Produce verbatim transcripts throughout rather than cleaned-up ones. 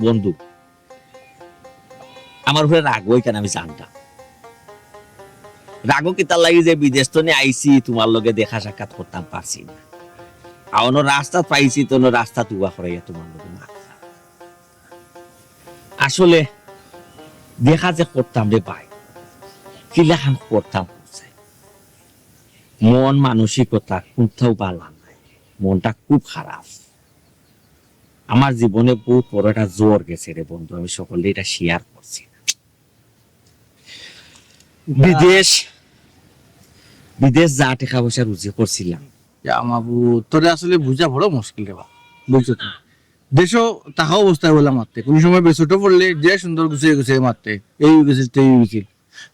বন্ধু, আমার উপরে রাগ অয় কেনে আমি জানতাম। রাগ কিতার লাগি যে বিদেশ তনে আইছি, তুমার লগে দেখা সাক্ষাৎ করতাম পারছি না। অনো রাস্তাত পাইছি, তনো রাস্তাত উবা করাইয়া তুমার লগে মাতলাম। আসলে দেখা যে করতাম রে ভাই, কিলাখান করতাম বুঝছে। মন মানসিকতা কুনটাও ভালা নাই, মনটা খুব খারাপ। আমার জীবনে বহুত বড় একটা ঝড় গেছে রে বন্ধু, আমি সকলরে এটা শেয়ার করছি। বিদেশ, বিদেশ যা টেকা পয়সা রুজি করছিলাম। ইয়া মাবুদ, তোরে আসলে বুঝা বড় মুশকিল রে বা, বুঝছো তো? দেশো থাকা অবস্থায় অলা মাততে, কুনু সময় বেসুটো পড়লে যে সুন্দর গুছিয়ে গুছিয়ে মাততে, এই অই গেছিল, তেই অই গেছিল।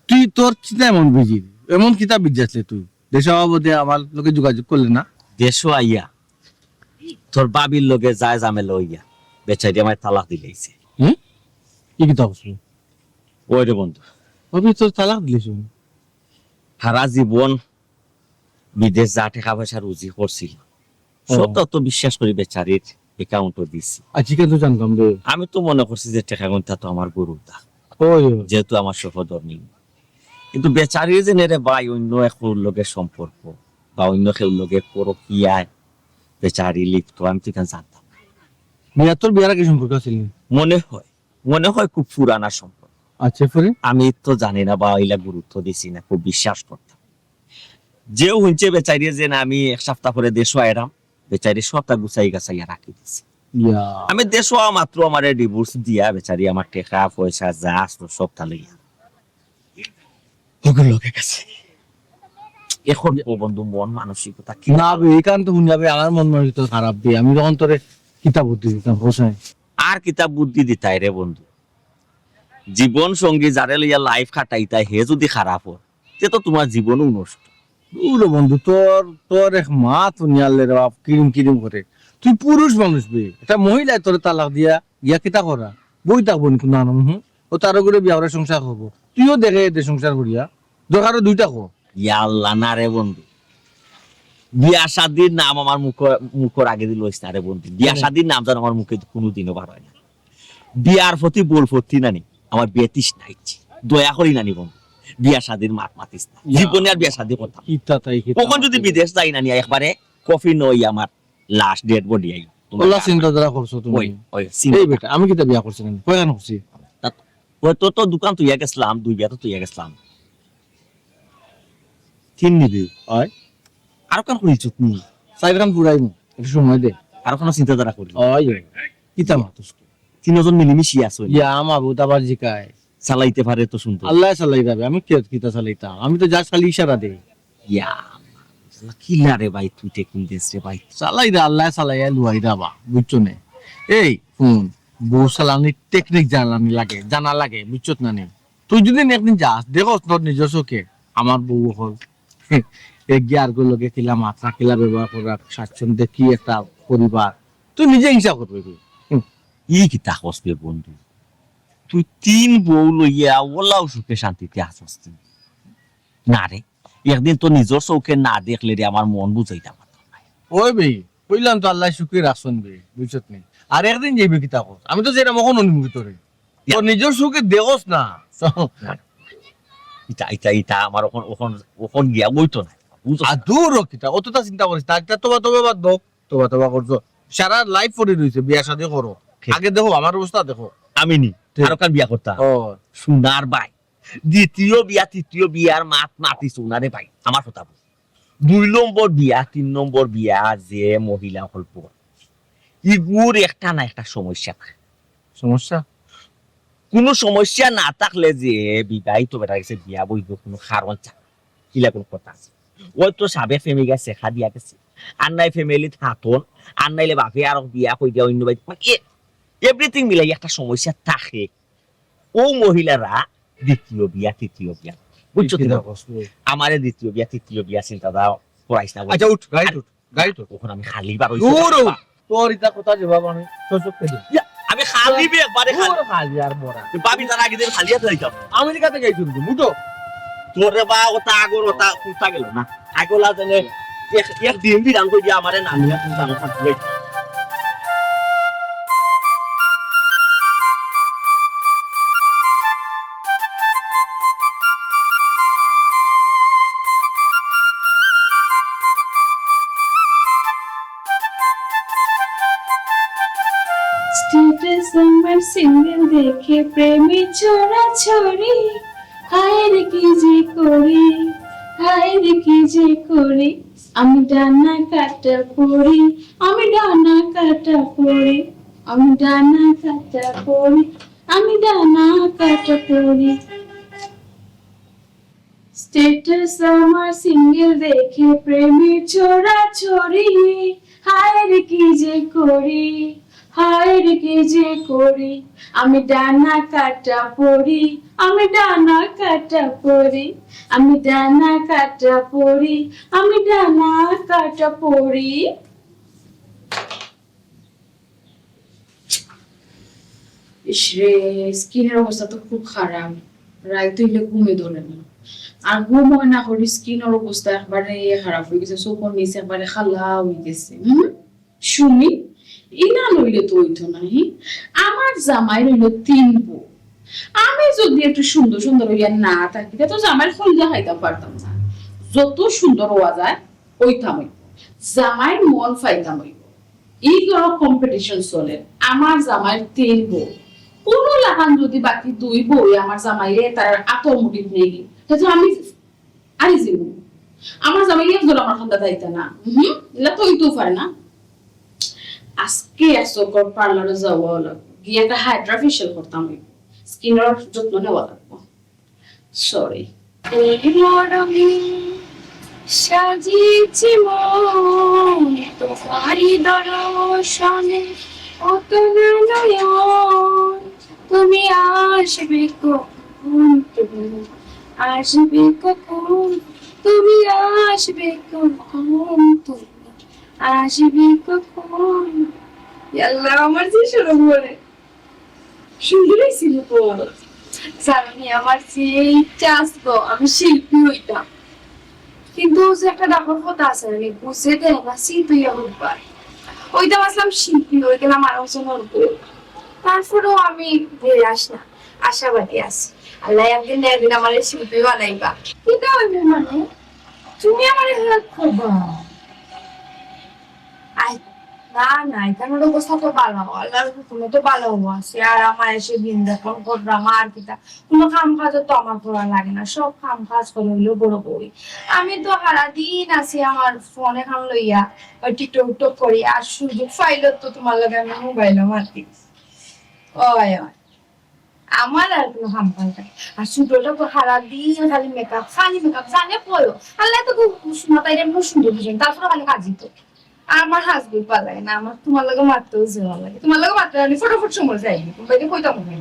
তুই তোর চিন্তা এমন বিজি, এমন কিতা বিজি আসলে তুই? দেশো আওয়া বাদে আমার লগে যোগাযোগ করলে না? দেশো আইয়া তোর ভাবির লগে যায় ঝামেলা অইয়া বেচারি আমারে তালাক দিলাইছে। হুম? ই কিতা কইছস? অয় রে বন্ধু। ভাবি তোর তালাক দিলাইছে? সারা জীবন বিদেশ যা টেকা পয়সা রুজি করছিল, ও। সবটা তো বিশ্বাস করি বেচারির অ্যাকাউন্টো দিছি। আচ্ছা, কিন্তু জানতাম রে। আমি তো মনে করছি যে টেকা গুনতা তো আমার গুরুতা। অয়, অয়। যেহেতু আমার সহধর্মিণী। কিন্তু বেচারির যে নে রে ভাই অইন্য এক লগে সম্পর্ক বা অইন্য কেউর লগে পরকিয়ায় বেচারি লিপ্ত, আমি তো ইখান জানতাম না। বিয়া, তোর বিয়ার আগে সম্পর্ক আছিল নি? মনে হয়, মনে হয় খুব পুরানা সম্পর্ক। আচ্ছা, পরে? আমি তো জানি না বা ইলা গুরুত্ব দিছি না, খুব বিশ্বাস করতাম। যেউ হুনছে বেচারিয়ে যে না, আমি এক সপ্তাহ পরে দেশো আইরাম, বেচারি সবটা গুছাই গাছাইয়া রাখি দিছে। ইয়া। আমি দেশো আওয়া মাত্র আমারে ডিভোর্স দিয়া বেচারি আমার টেকা পয়সা যা আছিল সবটা লইয়া হগুর লগে গেছে। এখন ও বন্ধু মন মানসিকতা কি? না বে, ইখান তো হুনিয়া বে আমার মন মানসিকতা খারাপ বে। আমি তখন তোরে কিতা বুদ্ধি দিতাম, হোসাই? আর কিতা বুদ্ধি দিতায় রে বন্ধু? জীবন সঙ্গী যারে লইয়া লাইফ কাটাইতায় হে যুদি খারাপ অয়, তে তো তুমার জীবনও নষ্ট। দুরো বন্ধু, তোর, তোর এক মাত হুনিয়ালে রে বাপ, কিরিম কিরিম করে। তুই পুরুষ মানুষ বে, একটা মহিলায় তোরে তালাক দিয়া গিয়া কিতা করা? বই থাকবো নি কুনু আনন্দ? হুম? ও তার ঘরে বিয়া করে সংসার করবো, তুইও দেখে এদের সংসার করিয়া। দরকার অয় দুইটা কর। ইয়া আল্লাহ, না রে বন্ধু, বিয়া শাদির নাম আমার মুখো, মুখর আগেদি লইস না রে বন্ধু। বিয়া কেনে? শাদির নাম যেন আমার মুখে কুনুদিনও বার অয় না। বিয়ার প্রতি বল প্রতি নানি আমার বেতৃষ্ণা ইচ্ছে। দয়া করি নানি বন্ধু, বিয়া শাদির মাত মাতিস না। ইয়া। জীবনে আর বিয়া শাদি করতাম না। কিতা তাই, কিতা অখন যুদি মাতিস? বিদেশ যাই নানি, একবারে কফিনো আমার লাশ, ডেড বডি আই। ওলা চিন্তাধারা করছো তুমি? ওই, ওই, চিন্তা। এই বেটা, আমি কিতা বিয়া করছি নানি? কয়খান করছি? তা, ওই তো, তো দোকান থইয়া গেছলাম, দুই বিয়া তো থইয়া গেছলাম। তিন নিবি? অয়। আরোখান করিছ তুমি? চাইরখান পুরাইমু, একটু সময় দে। আরোখান চিন্তাধারা করি। অয়, অয়। কিতা মাতস? তিনজন মিলিমিশি আছো। ইয়া, মাবুদ আবার জিকায়। চালাইতে পারে তো সুন্দর। আল্লায় চালাইরা বে, আমি কে, কিতা চালাইতাম? আমি তো just খালি ইশারা দেই। ইয়া, কিলা রে ভাই, তুই টেকুন দেস রে ভাই। চালাইরা, আল্লায় চালাইয়া লুয়াইরা বা, বুঝছো নে? এই, হুন, বউ চালানির টেকনিক জানানি লাগে, জানা লাগে, বুঝছত না নি? তুই যুদি একদিন যাস, দেখস তোর নিজর চউখে, আমার বউ অকল, এগিয়ে আরগুর লগে কিলা মাতরা, কিলা ব্যবহার করা, স্বাচ্ছন্দ্যে কি একটা পরিবার, তুই নিজে হিংসা করবে তুই। হুম। ই কিতা কস বে বন্ধু? তুই তিন বউ লইয়া ওলাও সুখে শান্তিতে আছস তুই। না রে, একদিন তো নিজর চউখে না দেখলে রে আমার মন বুঝাইতাম পারতাম নায়। ওই বে, কইলাম তো আল্লায় সুখে রাখছইন বে, বুঝছত নি? আর একদিন যাইবে কিতা কস? আমি তো যেটা মখন অনুমতি তোরে। ইয়া। তোর নিজর চউখে দেখস না। ইটা, ইটা, ইটা আমার অখন, অখন, অখন গিয়া অইতো না। বুঝছো? আর দূর হ কিতা, অতটা চিন্তা করিস না। একটা তোবা, তোবা বাদ দেও। তোবা, তোবা করছো। সারা লাইফ পড়ি রইছে, বিয়া শাদি করো। ঠিক। আগে দেখো, আমার অবস্থা দেখো। আমি নি, ঠিক। আরোখান বিয়া করতাম। ও। সোনার ভাই। দ্বিতীয় বিয়া, তৃতীয় বিয়ার মাত মাতিস না রে ভাই। আমার কথা বল। দুই নম্বর বিয়া, তিন নম্বর বিয়া, যে মহিলা অকল পড়, ইগুর একটা না একটা সমস্যা থাকে। সমস্যা? কুনু সমস্যা না থাকলে যে বিবাহিত বেটার গেছে বিয়া বইব, কুনু কারণ ছাড়া। ইলা কুনু কথা আছে? অউ তো সাবেক প্রেমিকা ছেকা দিয়া গেছে। আর নাই ফ্যামিলিত হাতন, আর নাইলে বাপে আরক বিয়া কই দিয়া অইন্য বাড়িত। মানে এ-, everything মিলাই একটা সমস্যা থাকে। অউ মহিলারা দ্বিতীয় বিয়া, তৃতীয় বিয়া। বুঝছো তো? কিতা কস তুই? আমারে দ্বিতীয় বিয়া, তৃতীয় বিয়া চিন্তা ধারা করাইস না। আচ্ছা, উঠ, গাড়িত উঠ, গাড়িত উঠ। অখন আমি খালি বার অইছি। দূর হ। তোর ইতা কথা জবাব আমি সহ্য করি। ইয়া, আমি খালি বে একবারে খালি। দূর খালি আর মরা। ভাবি তার আগে দিন খালি হাতে যাইতাম। আমেরিকাতে গেছিল তো, মুটো। তোরে বা ওটা আগর ওটা কুন্তা গেল না। আগলা জানে এক, এক দিন দিন আঙ্গুল দিয়া আমারে নামিয়া কুন্তা আমার থাকবে। স্ট্যাটাস আমার সিঙ্গেল দেখে প্রেমে ছড়াছড়ি, হায় রে কি যে করি, হায় রে কি যে করি, আমি ডানা কাটা পড়ি, আমি ডানা কাটা পড়ি, আমি ডানা কাটা পড়ি, আমি ডানা কাটা পড়ি। স্ট্যাটাস আমার সিঙ্গেল দেখে প্রেমে ছড়াছড়ি, হায় রে কি যে করি, হায় রে কি যে করি, আমি ডানা কাটা পড়ি, আমি ডানা কাটা পড়ি, আমি ডানা কাটা পড়ি, আমি ডানা কাটা পড়ি। ইসরে, স্কিনর অবস্থা তো খুব খারাপ। রাইত অইলে ঘুমে ধরে না। আর ঘুম অয় না করি, স্কিনর অবস্থা একবারে খারাপ অই গেছে, চোখর নিচ একবারে কালা অই গেছে। হুম? সুমি, ইলা অইলে তো অইতো না, হি? আমার জামাইর অইলো তিন বউ। আমি যদি একটু সুন্দর সুন্দর অইয়া না থাকি, তে তো জামাইর কলিজা খাইতাম পারতাম না। যত সুন্দর অওয়া যায়, অইতাম অইবো। জামাইর মন পাইতাম অইবো। ই ঘরো কম্পিটিশন চলের। আমার জামাইর তিন বউ। কুনু লাখান যদি বাকি দুই বউয়ে আমার জামাইরে তার আতর মুঠিত নেইগি, তে তো আমি আরি যিমু। আমার জামাই একজন আমার কান্দাত আইতা না। হুম, ইলা তো অইতেউ পারে না। আজকে এক চক্কর পার্লারো যাওয়া লাগবো, গিয়া একটা হাইড্রা ফেশিয়াল করতাম অইবো, স্কিনর যত্ন নেওয়া লাগবো। সরি। এই মরমে সাজিয়েছি মন তোমারই দর্শনে, ও তোমার নয়ন, তুমি আসবে কখন, তুমি আসবে কখন, তুমি আসবে কখন, তুমি আসবে কখন। ইয়াল্লা, আমার যে শরম করে। সুন্দর অইছিল তো। জানো নি, আমার যে ইচ্ছা আছিল, আমি শিল্পী অইতাম। কিন্তু অউ যে একটা ডাকর কথা আছে না, বুঝে দেয় না, শীত অইয়া উঠবার। অইতাম আছলাম শিল্পী, অই গেলাম আরো বছর মন করে। তারপরেও আমি নিরাশ না, আশাবাদী আছি। আল্লাহ একদিন না একদিন আমারে শিল্পী বানাইবা। কিতা অইবো মানে? তুমি আমারে হেল্প করবা? আই, না, না, ইখানর অবস্থা তো ভালা, আল্লাহর হুকুমে তো ভালা আছে। আর আমার এসে দিন যাপন করলাম, আর কিতা, কুনু কাম কাজও তো আমার করা লাগে না, সব কাম কাজ করে অইলো বড় বউয়ে। আমি তো সারাদিন আছি আমার ফোন এখান লইয়া, ওই টিকটক উকটক করি, আর সুযোগ পাইলে তো তোমার লগে আমি মোবাইলও মাতি। ওই, ওই। আমার আর কুনু কাম কাজ নাই। আর ছোটটা তো সারাদিন খালি মেকআপ, খালি মেকআপ, জানে কয়ও। আল্লাহ তো খুব সুন্দর, তাই এমন সুন্দর দুজন, তারপরে খালি কাজই তো। আর আমার হাজবেন্ড ভালা লাগে না, আমার তোমার লগে মাততেও যে ভালা লাগে। তোমার লগে মাততে আমি ফটাফট সময় যাই, তুমি বাইরে কইতাম না।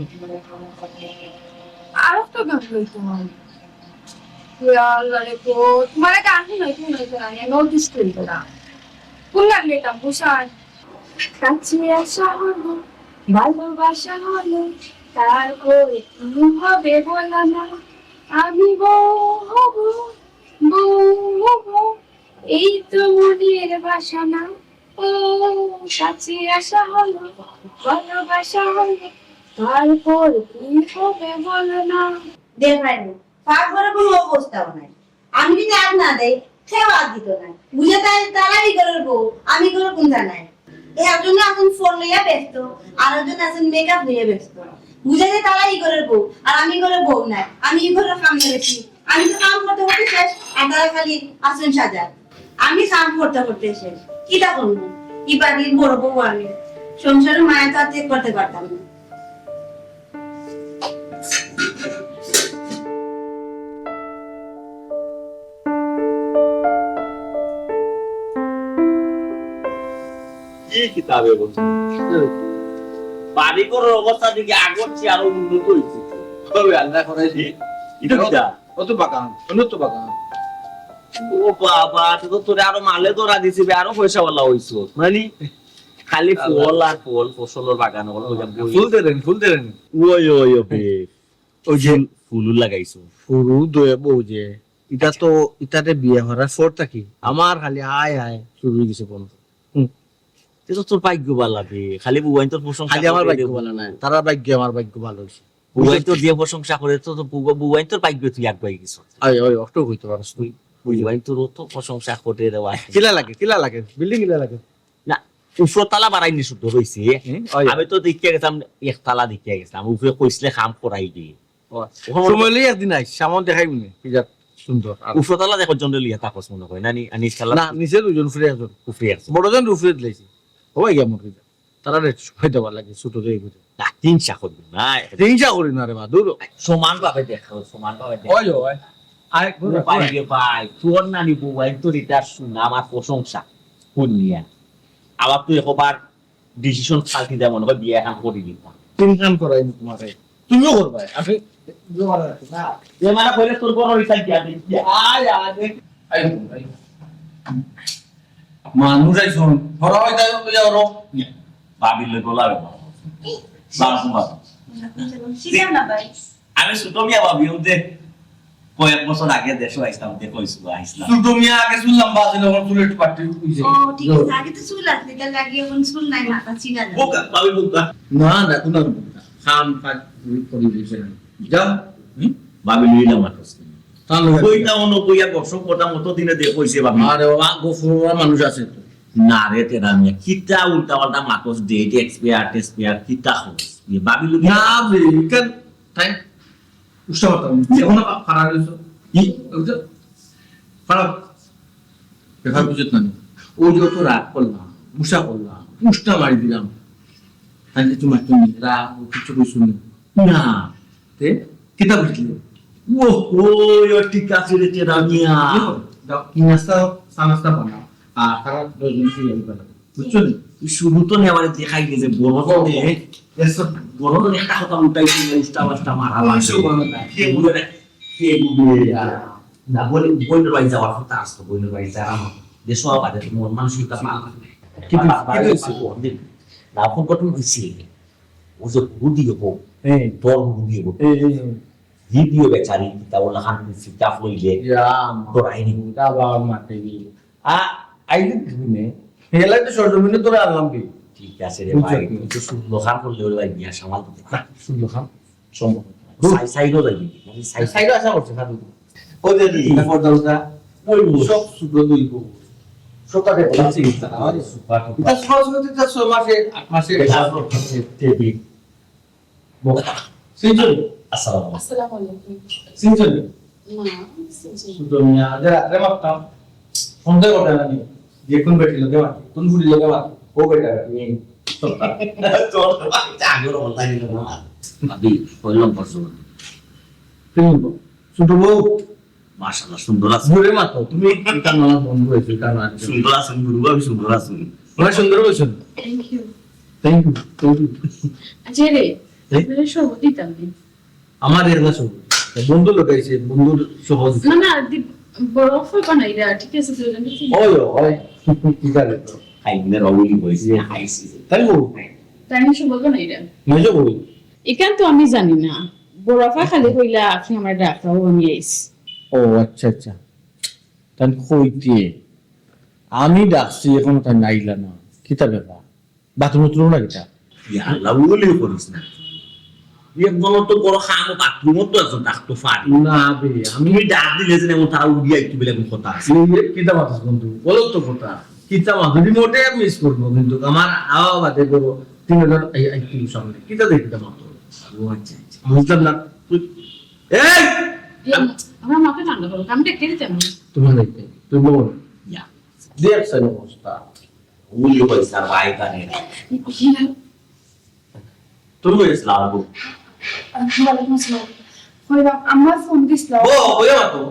আর একটা গান লইতে হয়। ইয়া আল্লাহ রে গো, তোমার গান শুনাই, তুমি শুনাই, আমি অতিষ্ঠ হইব না। কোন গান গাইতাম, বুঝান? কাছে আসা হলো, ভালোবাসা হলো, তারপরে কি হবে বলো না? আমি বউ হব, বউ হব, এই তো মনের বাসনা। ও, কাছে আসা হলো, ভালোবাসা হলো, তারপরে কি হবে বলো না? দেখেন, পাকঘরে কোনো অবস্থাও নাই। আমি যদি আগ না দেই, কেউ আগ দিত না। বুঝে তাই তারা ই ঘরের বউ, আমি ঘরে কোনটা নাই। এ একজন আছেন ফোন লইয়া ব্যস্ত, আর একজন আছেন মেকআপ লইয়া ব্যস্ত। বুঝে যে তারা ই ঘরের বউ, আর আমি ঘরের বউ নাই। আমি ই ঘরের কাম করেছি, আমি তো কাম করতে করতে শেষ, আর তারা খালি আছেন সাজা। আমি কাম করতে করতে শেষ, কিতা করবো? ই বাড়ির বড় বউ আমি, সংসারের মায়া তো আর ত্যাগ করতে পারতাম না। কি কিতাবে বলছো? বাড়িঘরর অবস্থা দেখি আগর চেয়ে আরো উন্নত হইছে। তবে আল্লাহ করে দি। এটা কিতা? কত বাগান, অন্য তো বাগান। ও বাবা, তো তোরে আরো মালে ধরা দিছি বে, আরো পয়সাওয়ালা হইছো। মানে, খালি ফুল আর ফুল, ফসলর বাগান, ওগুলো ওই যে ফুল দেরেন, ফুল দেরেন। ওই, ওই, ওই, বে। ওই যে ফুল, ফুল লাগাইছো। ফুল দয়ে বউ যে, ইটা তো, ইটাতে বিয়া করার পর থাকি আমার খালি আয়, আয় শুরু হয়ে গেছে বন্ধ। হুম। তে তো তোর ভাগ্য ভালা বে, খালি বুয়াইন তোর প্রশংসা খালি আমার করে ভাগ্য দেবো। ভালা না, তারার ভাগ্য আমার ভাগ্য ভালা হইছে। বুয়াইন তোর যে প্রশংসা করে তো, তো বুয়া-, বুয়াইন তোর ভাগ্য তুই আগুয়াই গেছো। ওই, ওই, অত কইতে পারস তুই। বুয়াইন তোর অত প্রশংসা করে রে ভাই। কিলা লাগে, কিলা লাগে? বিল্ডিং কিলা লাগে? না, উপরতলা বাড়াইনি শুদ্ধ অইছে। হুম, অয়। আমি তো দেখিয়া গেছলাম, একতলা দেখিয়া গেছলাম, উপরে কইছলে কাম করাই দি। ও, ওখানে সময় লই একদিন আইস, সামান দেখাই মনে, কি জাত সুন্দর। আর উপরতলা দেখো জন লইয়া থাকস মনে হয়, না নি-, আর নিচতলা না, নিচে দুইজন উপরে একজন। উপরে আছে। বড়জন উপরে দিলাইছি। ও ভাই, কেমন কি জাত? তারা রে সময় দেওয়া লাগে, ছোট দেই বুঝে। না, হিংসা করবি না। হিংসা করি না রে বা, দূর। সমান ভাবে দেখো, সমান ভাবে দেখো। ওই, ওই। আয়, ও ভাই রে ভাই, তোর নানি বউ, আই তোর এটা শুন, আমার প্রশংসা। শুনিয়া। আবার তুই একবার ডিসিশন পাল্টি দেয় মনে হয় বিয়া এখন করি দিতাম। তিন কাম করাই তোমারে। তুমিও করবায়। আমি না। এ মানে কইলে তোর বড় রিসাইড দিয়া দিই। আয়, আয়, আয়। I, I. মানুষ আইছন। হরা হয় তাই তো যাও রো। বাবিলে গলা রে বাবা। বাবা, বাবা। সিধা না ভাই। আমি ছোট মিয়া ভাবি, ওই যে কয়েক বছর আগে দেশো আইসলাম, দেখো, আইসলাম। ছোট মিয়া আগে চুল লম্বা আছিল, এখন চুল একটু পাটি হইছে। ও, ঠিক আছে, আগে তো চুল আছিল, তার লাগে এখন চুল নাই, মাথা চিনা যায়। বোকা, ভাবি বোকা। না, না, কোনো বোকা না। খাম কাজ করি দিছে না। যাও। হুম? ভাবি লইলাম আর কাছে। তার লগে বইটা অন্য বইয়া বর্ষ মোটা মতো দিনে দেখো হইছে ভাবি। আরে বাবা, গফুরা মানুষ আছে তো। না রে, তেরা মিয়া, কিতা উল্টা পাল্টা মাতস, ডেট এক্সপায়ার, টেক্সপায়ার, কিতা খবর? এ ভাবি লগে না রে, ইখান তাই উষ্টা কথা বলি। এখন খারাপ হইছো। কি? ওই তো খারাপ। দেখা বুঝত না। ও যে অত রাগ করলাম, গুসা করলাম, উষ্টা মারি দিলাম। তাই কিছু মারতো নি, রাগ, ও কিছু কইছো না। না। তে? কিতা বুঝলি? ও, ও, ও, ঠিক আছে রে, তেরা মিয়া। কি করো? যাও, কি নাস্তা, চা নাস্তা বানাও। আর খারাপ দশ জন কি হবে? বুঝছো নি? তুই শুরু তো নে, আমারে দেখাই দে যে বড় তো নে। এসো। বড় তো একটা কথা উল্টাই দিলে উল্টা পাল্টা মারা ওই লাগছে। সব বানাও। কে বলে রে? কে বলে রে? না, বলে, বইনের বাড়ি যাওয়ার কথা আসতো, বইনের বাড়ি যাওয়া আমার। দেশো আবার মন মানসিকতা পাল্টা। কি হইছে? না, ফোন করতে দিছি। ও যে হুরু দিয়ে হোক, হ্যাঁ। তোর হুরু দিয়ে হোক। হ্যাঁ, হ্যাঁ, হ্যাঁ। ভিডিও বেচারি, কিতা ওলা খান ফিটা ফইলে, ইয়া, তোর আইনি। ওটা বাবা মাতে গিয়ে। আ, আইলে দিনে। হেলাই তো সরজমিনে তোরা আনলাম কি? ঠিক আছে রে বুঝছো ভাই, কি? তুই তো শুদ্ধ খান করলে ওই ভাই বিয়া সামাল দিতে। না, শুদ্ধ খান। সম্ভব না। সাই-, সাইডও যাইবি। মানে সাই-, সাইডও আশা করছে, খান। ও যদি, এটা পর্দা উঠা। ওই বউ। সব শুদ্ধ দুই বউ। সব তাকে বলা চিকিৎসা না, হয়? Super, super. এটা সহজ হতে চার ছয় মাসে, আট মাসে। এটা আপনার কাছে টেবিল। সিনচনি? আসসালামু আলাইকুম। আসসালামু আলাইকুম। সিনচনি? না, সিনচনি। ছোট মিয়া, আজ রাত্রে মারতাম। সন্দেহ করে না নি? যে কোন বেটি লোকে মারতে, কোন বুড়ি লোকে মারতে, ও বেটা বেটি। তোর বাচ্চা আগের অবস্থা নিল না। ভাবি, কইলাম পছন্দ। তুমি ছোট বউ। মাশাআল্লাহ, সুন্দর আছে। জোরে মাতো, তুমি এটা আমার বন্ধু হয়েছে, এটা আমার। সুন্দর আছেন, গুরু ভাবি সুন্দর আছেন। ওরা সুন্দর বলছেন। Thank you। Thank you, thank you। আচ্ছা রে, এই? আপনারা সব দিতাম নি। আমার এর না সব। বন্ধু লোক আইছে, বন্ধুর সহজ। না, না, দি-, বড় অফার বানাইরা, ঠিক আছে, দুজনে ঠিক ওই, ওই। ঠিক আছে তো। খাইনের অবলি বইছে, খাইছি। তাই বউ? তাই আমি সব বানাইরা। মেজো বউ? এখান তো আমি জানি না। বড় আফা খালি কইলা, "আপনি আমার ডাকরাও আমি আইছি।" ও, আচ্ছা, আচ্ছা। তাই কইতে আমি ডাকছি, এখন তাই নাইলা না। কিতা ব্যাপার? বাথরুম উঠলো না কিতা? ইয়া আল্লাহ, ওলি করিস না। একজন তো বড় খাম বাথরুম তো একজন ডাকতে পারি। না বে, আমি তুমি ডাক দিলে যে এমন তারা উড়িয়া একটু বেলা কথা আছে। এই কিতা মাতিস বন্ধু? বলো তো কথা। কিতা মাত? রিমোটে মিস করবো কিন্তু আমার আওয়া বাদে বড় তিন হাজার এই, এই তিন সামনে। কিতা দেখি কিতা মাত? ও আচ্ছা, আচ্ছা। বুঝলাম না। তুই, এই! এই, আমার মাথা ঠান্ডা করো, আমি দেখতে দিতাম না। তোমার দেখতে, তুমি বলো। ইয়া। দেখ সেন অবস্থা। উলি কইছে আর ভাই কানে। ইয়া। তুমি কই গেছিলা, আব্বু? ওয়ালাইকুম আসসালাম। কইলাম, আম্মা ফোন দিছিল। ও, ওই আমার তো।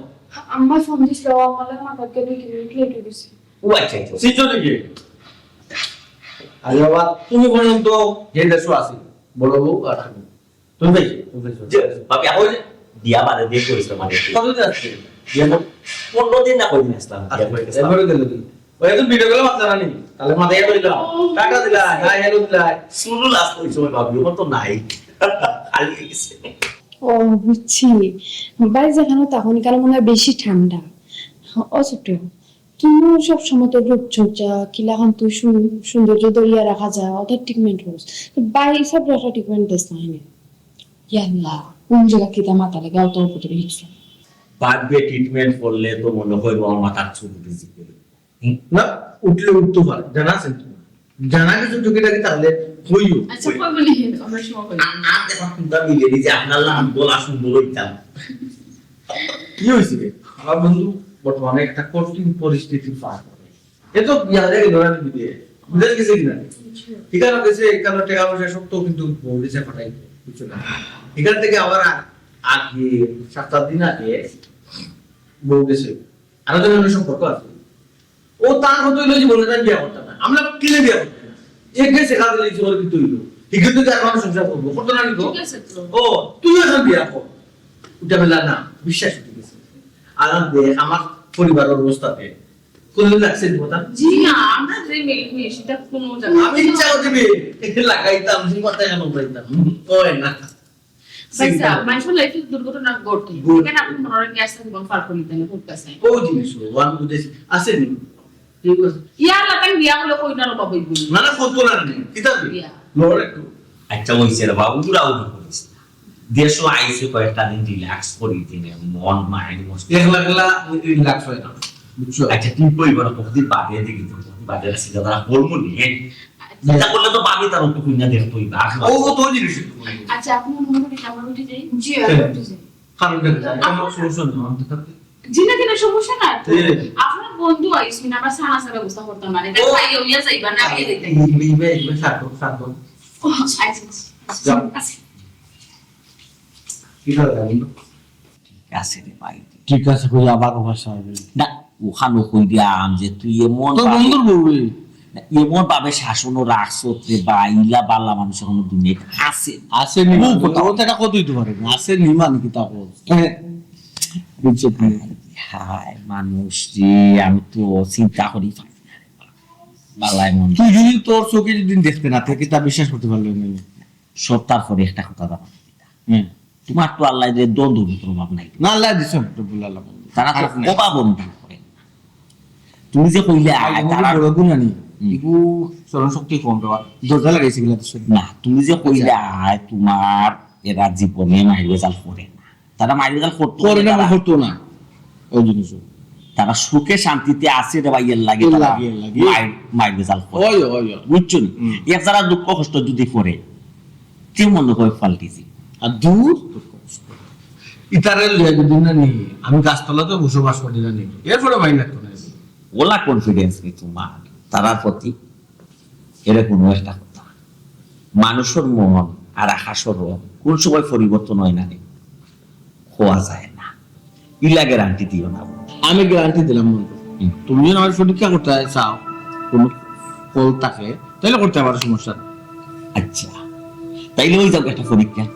আম্মা ফোন দিছিল, আমার মাথাকে দুই তিন মিনিট লেট হয়ে গেছে। ও আচ্ছা, আচ্ছা। সিজো দেখি। আরে বাবা, তুমি পর্যন্ত যে দেশো আছি, বড় বউ আর আমি। তুমি পাইছো, তুমি পাইছো। যে, বাপি, ওই যে বিয়া বাদে বিয়ে করেছিল মানে। কতদিন আসছে? বিয়া না, পনেরো দিন না কয়দিন আসলাম, বিয়া করে গেছিলাম। এরপরে গেল দিন। ওই তো ভিডিও কলে মাতলা না নি? তাহলে মাথায় ধরে দাও। টাটা দিলা, হাই হ্যালো দিলা। শুনু লাস্ট ওই সময় ভাবি, ওর তো নাই। খালি হয়ে গেছে। ও, বুঝছি। ভাই যেখানে তখন কারণ মনে হয় বেশি ঠান্ডা। ও ছোট, তুমিও সব সময় তো রূপচর্চা, কিলাখান তুই সু-, সৌন্দর্য ধরিয়া রাখা যায়, ওটা ট্রিটমেন্ট করস। তো ভাই সব রাখা ট্রিটমেন্ট দেস না, হয়নি? ইয়াল্লা, কোন জায়গা কিতা মাথা লাগে, অত উপরে হিটছে। বাদ দিয়ে ট্রিটমেন্ট করলে তো মনে হয় আমার মাথার চুল উঠে যাবে। হুম? না, উঠলে উঠতে পারে, জানা আছে তোমার? জানা কিছু টুকিটাকি থাকলে কইও। আচ্ছা, কইবো নি, আমরা সময় করি। আ- আর এখন চিন্তা মিলে যে আপনার লাম গলা সুন্দর হইতাম। কি হয়েছে রে? আমার বন্ধু বর্তমানে একটা কঠিন পরিস্থিতি পার করে। এ তো বিয়া হয়ে গেল না দিদি। বুঝে গেছে কিনা? এখানে গেছে, এখানে টাকা পয়সা সব তো কিন্তু বউ দিছে ফাটাই, বুঝছো না? এখান থেকে আবার আ- আগে সাত আট দিন আগে বউ গেছে, আরো জনের সম্পর্ক আছে। ও তার মতো হইলো জীবনে তার বিয়া করতাম না, আমরা কিনে বিয়া করতাম না। এ গেছে কাজে লিখে ওর কিন্তু হইলো, ঠিক কিন্তু তার মানুষ সংসার করবো, করতো না কিন্তু। ঠিক আছে তো। ও, তুই এখন বিয়া কর। উঠা বেলা না, বিশ্বাস উঠে গেছে। আর দেখ আমার পরিবারের অবস্থাতে কোনদিন লাগছে কথা। জি না, আমরা যে মেয়ে মেয়ে সেটা কোনো জায়গা আমি ইচ্ছা করে দিবি লাগাইতাম, তুই কথা কেন বলতাম? হয় না। ভাইসাব, মানুষের লাইফে দুর্ঘটনা ঘটে। ঘটে। কেন আপনি মনে হয় আস্তে জীবন পার করে নিতে করতেছে? ও জিনিস, ও আমি বুঝেছি। আছে নি? ঠিক আছে। ইয়া আল্লাহ, তাই বিয়া হলে কই না রে বাবা, এই বলি। না, না, ফোন করে আনি। কিতা দিবি? ইয়া। লড় একটু। আচ্ছা, ওই ছেলে বাবু, উড়া উড়ি করিস না। দেশো আইসে কয়েকটা দিন রিল্যাক্স করি দিনে, মন মাইন্ড মস্ত। একলা একলা রিল্যাক্স হয় না, বুঝছো? আচ্ছা, তুই কই বড় কতদিন বাদে দেখি তো, কতদিন বাদে আসি দাদা, বলবো নি, হ্যাঁ? চিন্তা করলে তো পাবি, তার তো কইনা দেখতো হইবা। ও, ও তো জিনিস। আচ্ছা, আপনি মনে করেন আমরা উঠে যাই? জি, হ্যাঁ। উঠে যাই। কারণ দেখো, আমার সমস্যা নেই, আমার তো থাকতে। জি না, কেন সমস্যা না তো। হ্যাঁ। আপনার বন্ধু আইসি না, আমরা সানা সানা ব্যবস্থা করতাম না। এটা ও। খাইয়া উইয়া যাইবা না, খাইয়া যাইতাম। লিখবে, লিখবে, লিখবে, থাকো, থাকো। ও, আচ্ছা, আচ্ছা, আচ্ছা। যাও। আচ্ছা। কি করে জানি? ঠিক আছে রে ভাই। ঠিক আছে, কই আবার ওখানে সাহায্য। না, ওখানে কই দিয়া আম যে তুই এমন তোর ভাবে- বন্ধুর বউ রে। এমন ভাবে শাসনও রাখছত রে ভাই, ইলা বালা মানুষ এখন দুনিয়াতে আছে। আছে নি? ও কথা। ও তো এটা কত হইতে পারে না। আছে নি মানে কি তা কর? হ্যাঁ। বুঝছো কি? হায় মানুষ রে, আমি তো চিন্তা করি পাই না। বালাই মন। তুই যদি তোর চোখে যদি দেখতে না থাকে, তা বিশ্বাস করতে পারলে না। সব তারপরে একটা কথা জানো। হুম। তোমার তো আল্লাহ যে দ্বন্দ্ব প্রভাব নাই। না, আল্লাহ দিছে, রব্বুল আলামিন। তারা তো খারাপ নাই। অভাব অনুভব করে না। তুমি যে কইলে আয়, আগে তারা বড় গুণা নেই। হুম। ইগু স্মরণ শক্তি কম দেওয়া। দরজা লাগাইছে এগুলা তো সব। না, তুমি যে কইলে আয়, তোমার এরা জীবনে মাইর বেজাল করে না। তারা মাইর বেজাল করতো করে না, তারা, করতো না। ওই জিনিস। তারা সুখে শান্তিতে আছে রে ভাই, এর লাগে এর তারা লাগে, এর লাগে। মাইর, মাইর বেজাল করে। ওই, ওই, ওই। বুঝছো নি? হুম। এক যারা দুঃখ কষ্ট যদি করে, কেউ মনে করে ফাল্টি যে। আর দূর। ইতারে লইয়া যদি না নি, আমি গাছতলাতে বসবাস করি না নি। এরপরে ভাই লাগতো না। ওলা কনফিডেন্স নি তোমার, তারার প্রতি। এরকম একটা কথা। মানুষের মন আর আকাশের রং কোন সময় পরিবর্তন হয় না রে, হওয়া যায় না। ইলা গ্যারান্টি দিও না। আমি গ্যারান্টি দিলাম বন্ধু। হুম। তুমি যদি আমার পরীক্ষা করতে চাও, কোনো ফল থাকে, তাহলে করতে পারো, সমস্যা নেই। আচ্ছা, তাইলে ওই যাও একটা পরীক্ষা।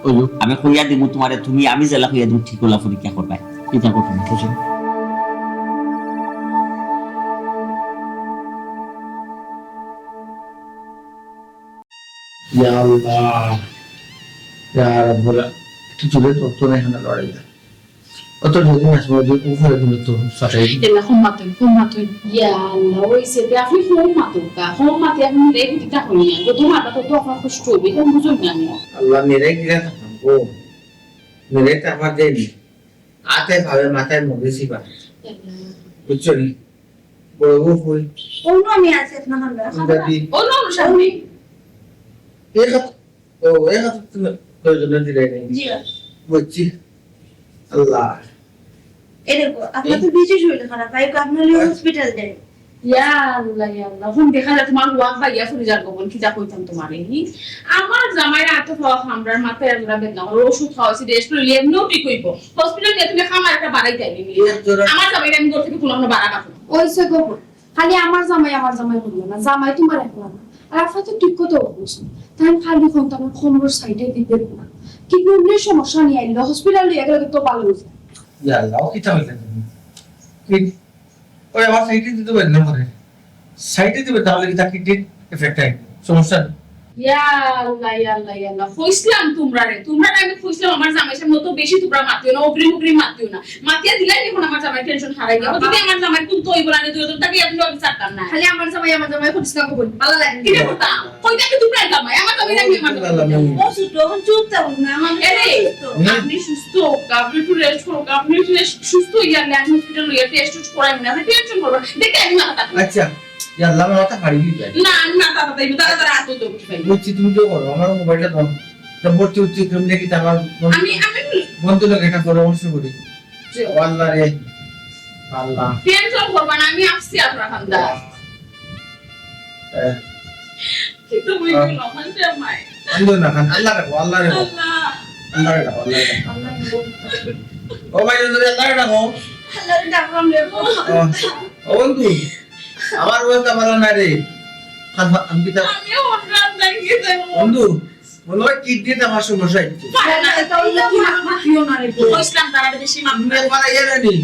ওই যে, আমি কইয়া দিব তোমারে, তুমি আমি যেলা কইয়া দিব ঠিক ওলা পরীক্ষা করবায়। এটা করতে না, বুঝছো? ইয়া আল্লাহ, ইয়া রাব্বুল আ-, কিছু রে তোর তো এখানে লড়াই না। অত যদি মাছ মারা দিয়ে উপরে দিলে তো ফাটাই দিবে। এলা কম মাতইন, কম মাতইন। ইয়া আল্লাহ, ওই সেটা আপনি কম মাতইন কা, কম মাতে আপনি রে দিতা হই না। গো তোমার কথা তো আপনার কষ্ট হবে, এটা বুঝুন না আমি। আল্লাহ মেরে গিরা থাকতাম গো, মেরে তো আমার দেয়নি। আতে ভাবে মাথায় মরেছি বা, বুঝছো নি? বড় বউ কই? অন্য আমি আছি আপনার আমরা। আমরা দি-, ও না, সামনে। এ কথা, ও, এ কথা তুমি প্রয়োজনে দিলে নেই। জি। বুঝছি। আল্লাহ। এ দেখো, আপনার তো বেশি শরীর খারাপ, ভাই, আপনার লিয়ে হসপিটাল যাই। ইয়া আল্লাহ, ইয়া আল্লাহ। এখন দেখা যায় তোমার ওয়াক বা ইয়া ফুরি যার গোপন, কি যা কইতাম তোমারে, হি? আমার জামাইর আতো পাওয়া খামড়ার মাথায় আমরা বেদনা করে ওষুধ খাওয়াইছি, রেস্ট লইলে এমনিও ঠিক হইব। হসপিটাল নিয়ে তুমি খামার একটা বাড়াই যাইনি। আমার জামাইরে আমি ঘর থেকে কোনো কোনো বাড়া কাপড়। ওই সে গোপন। খালি আমার জামাই, আমার জামাই বললো না, জামাই তোমার একলা না। আর আপনার তো ঠিক কথা বলছো। তাই খালি সন্তানের কোমরের সাইডে দিতে না। কিডনির সমস্যা নিয়ে আইলে হসপিটাল নিয়ে গেলে তো ভালো হয়ে যায়। ইয়া আল্লাহ, ও কিতা হইছে তুমি? কি? ওই আমার সাইডে দিতে পারি না মরে। সাইডে দিবে তাহলে কিতা কিডনির এফেক্ট আইবে। সমস্যা নেই। ইয়া আল্লাহ, ইয়া আল্লাহ, ইয়া আল্লাহ। কইছিলাম তোমরা রে, তোমরা রে আমি কইছিলাম আমার জামাই সামনে তো বেশি তোমরা মাতিও না, অগ্রিম অগ্রিম মাতিও না। মাতিয়া দিলাই এখন আমার জামাই টেনশন হারাই গেল। যদি আমার জামাই কোন তো ওই বলানি দুই জন তাকে আপনি আমি ছাড়তাম না। খালি আমার জামাই, আমার জামাই করিস না গোপন। ভালো লাগে। কিতা কথা? কইতা কি তোমরা জামাই, আমার জামাই নাকি আমার জামাই? ও ছোট, এখন চুপ থাকুক না, আমার এরে, সুস্থ। আপনি সুস্থ হোক, আপনি একটু রেস্ট করুক, আপনি একটু রেস্ট, সুস্থ হইয়া আমি হসপিটাল লইয়া টেস্ট টুস্ট করাই না, আপনি টেনশন করবেন। দেখে আমি মাথা আচ্ছা, ইয়া আল্লাহ, আমার মাথা ফাড়ি দিবে। না, না, তাড়াতাড়ি, তাড়াতাড়ি আতো তো উঠি ভাই। বুঝছি, তুমি তো করো, আমার মোবাইলটা দাও। তা ভর্তি হচ্ছে, কেমনে কি আমার বন্ধু, আমি, আমি বন্ধু লোক এটা পরামর্শ করি। যে ও আল্লাহ রে, আল্লাহ। টেনশন করবা না, আমি আছি আপনার কান্দা। এ। কিন্তু ওই আহ। গুলো আমার জামাই। কান্দো না, কান্দো। আল্লাহ রাখো, আল্লাহ রাখো। আল্লাহ। আল্লাহ রাখো, আল্লাহ রাখো। আল্লাহ রাখো। ও ভাই, যদি আল্লাহ রাখো। আল্লাহ রাখো, আল্লাহ রাখো। ও, ও বন্ধু, আমার অবস্থা ভালো না রে। খান, আমি কি তা- আমিও ওর কান্দায় গিয়ে যাবো। বন্ধু, মনে হয় কিডনিতে আমার সমস্যা হচ্ছে। পারে না, এটা অন্য কি মাত মাতিও না রে। বুঝলাম, তারা বেশি মাত তুমি একবার আইয়া জানি,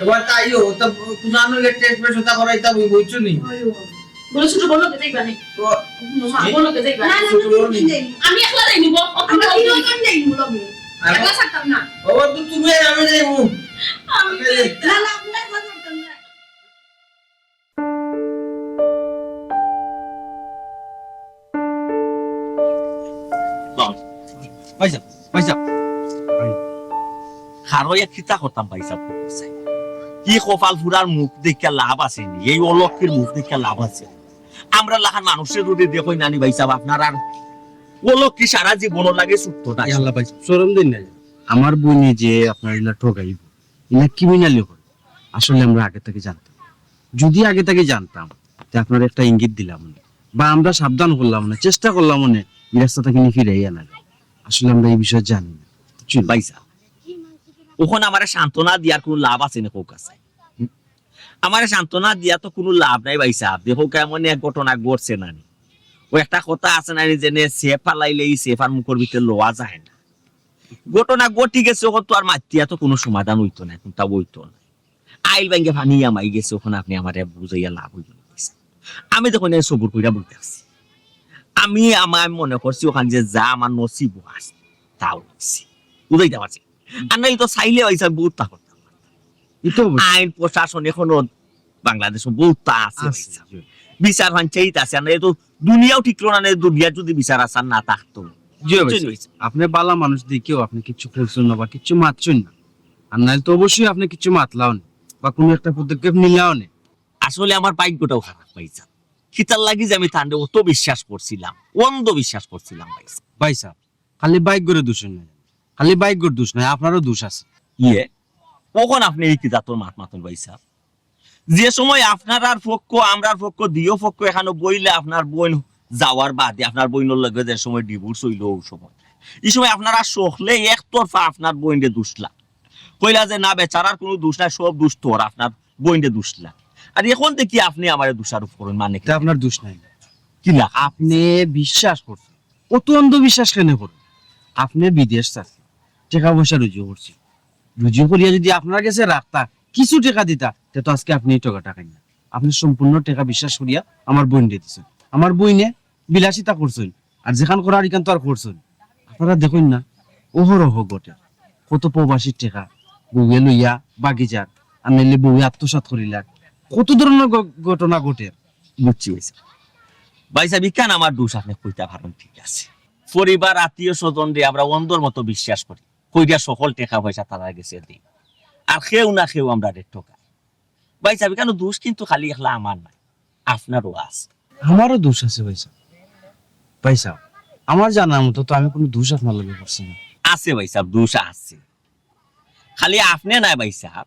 এবার তাইও, তা কুনানো গিয়ে টেস্ট মেস্ট ওটা করাইতাম, ওই বুঝছো নি? বলো, ছোট বলো, কে দেখবা নি? তো, মা, বলো, কে দেখবা? না, না, ছোট বলো নি? আমি একলা যাই নিব, আমরা তিনজন যাই নিব, লগে। আর একলা থাকতাম না। ও, তো তুমি আর আমি যাইবো। আমি না, না, আমরা একলা থাকতাম না। ভাইসাব, ভাইসাব। কারো এক কিতা করতাম ভাইসাব, কি কপাল ফুরার মুখ দেখিয়া লাভ আছে নি? এই অলক্ষীর মুখ দেখিয়া লাভ আছে? আমরা লাখান মানুষের রোদে দেখই নানি ভাইসাব, আপনার আর অলক্ষী সারা জীবনও লাগে ছুটতো না। এ আল্লাহ ভাইসাব, শরম দিন নাই। আমার বইনে যে আপনার ইলা ঠগাইব, ইলা ক্রিমিনালি করে। আসলে আমরা আগে থাকি জানতাম। যদি আগে থাকি জানতাম, তে আপনার একটা ইঙ্গিত দিলাম নে, বা আমরা সাবধান করলাম নে, চেষ্টা করলাম নে, এই রাস্তা থাকি নি ফিরাইয়া আনার। আসলে আমরা এই বিষয়ে জানি না। বুঝছইন? ভাইসাব, অখন আমারে সান্ত্বনা দিয়ার কুনু লাভ আছে নি, কউক্কা চাই? আমারে সান্ত্বনা দিয়া তো কুনু লাভ নাই ভাইসাব। দেখউক্কা, এমন এক ঘটনা ঘটছে নানি, ওই একটা কথা আছে নানি, যেনে সেফ ফালাইলে ই সেফ আর মুখর ভিতরে লওয়া যায় না। ঘটনা ঘটি গেছে, অখন তো আর মাতিয়া তো কুনু সমাধান অইতো না, কুনটা অইতো না। আইল ভাঙ্গিয়া পানি হামাই গেছে, অখন আপনে আমারে বুঝাইয়া লাভ অইবো না। আমি দেখইন সবুর কইরা বইয়া আছি। আমি, আমার, আমি মনে করছি অখান যে যা আমার নসিব আছে, তা অইছে। বুঝাইতাম পারছি? আর নাইলে তো চাইলে ভাইসাব বউততা করতাম। ইটা অবশ্য। আইন প্রশাসন অখনো বাংলাদেশো বউততা আছে আছে, ভাইসাব। জি। বিচার পঞ্চায়েত আছে, আর নাইলে তো দুনিয়াও টিকলো না, নাইলে দুনিয়ার যদি বিচার আচার না থাকতো। জি ভাই, বুঝছইন ভাইসাব? আপনে ভালা মানুষ দেখিয়াও আপনে কিচ্ছু করছইন না বা কিচ্ছু মাতছইন না। আর নাইলে তো অবশ্যই আপনে কিচ্ছু মাতলাও নে বা কুনু একটা পদক্ষেপ নিলাও নে। আসলে আমার ভাগ্যটাও খারাপ ভাইসাব। কিতার লাগি যে আমি তানরে অত বিশ্বাস করছিলাম, অন্ধ বিশ্বাস করছিলাম ভাইসাব। ভাইসাব, খালি ভাগ্যরে দোষ নাই, খালি ভাগ্যর দোষ নাই, আপনারও দোষ আছে। ইয়ে, অখন আপনে ই কি জাতর মাত মাতইন ভাইসাব? যে সময় আপনারার পক্ষ, আমরার পক্ষ, দুইও পক্ষ একখানো বইলে আপনার বইন যাওয়ার বাদে আপনার বইনর লগে যে সময় ডিভোর্স অইলো, অউ সময়, ই সময় আপনারা সকলে একতরফা আপনার বইনরে দুষলা, কইলা যে না, বেচারার কুনু দুষ নাই, সব দুষ তোর, আপনার বইনরে দুষলা। আর অখন দেখি আপনে আমারে দোষারোপ করইন, মানে কি? ইটা আপনার দোষ নাই। কিলা? আপনে বিশ্বাস করছইন, অত অন্ধবিশ্বাস কেনে করইন? আপনে বিদেশ থাকি টেকা পয়সা রুজি করছইন, রুজি করিয়া যদি আপনার গেছে রাখতা, কিছু টেকা দিতা, তে তো আজকে আপনে ই ঠগাটা খাইন না। আপনে সম্পূর্ণ টেকা বিশ্বাস করিয়া আমার বইনরে দিছইন। আমার বইনে বিলাসিতা করছইন, আর যেখান করার ইখান তো আর করছইন। আপনারা দেখইন না, অহরহ ঘটের, কত প্রবাসীর টেকা বউয়ে লইয়া ভাগি যার, আর নাইলে বউয়ে আত্মসাৎ করিলার, কত ধরনর ঘ-, ঘটনা ঘটের। বুঝছি ভাইসাব। ভাইসাব, ইখান আমার দোষ আপনে কইতা পারইন, ঠিক আছে। পরিবার, আত্মীয় স্বজনরে আমরা অন্ধর মতো বিশ্বাস করি, কইরা সকল টেকা পয়সা তারার গেছে দেই, আর কেউ না কেউ আমরারে ঠগায়। ভাইসাব, ইখানো দোষ কিন্তু খালি একলা আমার নায়, আপনারও আছে। আমারও দোষ আছে ভাইসাব। ভাইসাব, আমার জানার মতো তো আমি কুনু দোষ আপনার লগে করছি না। আছে ভাইসাব, দোষ আছে। খালি আপনে নায় ভাইসাব,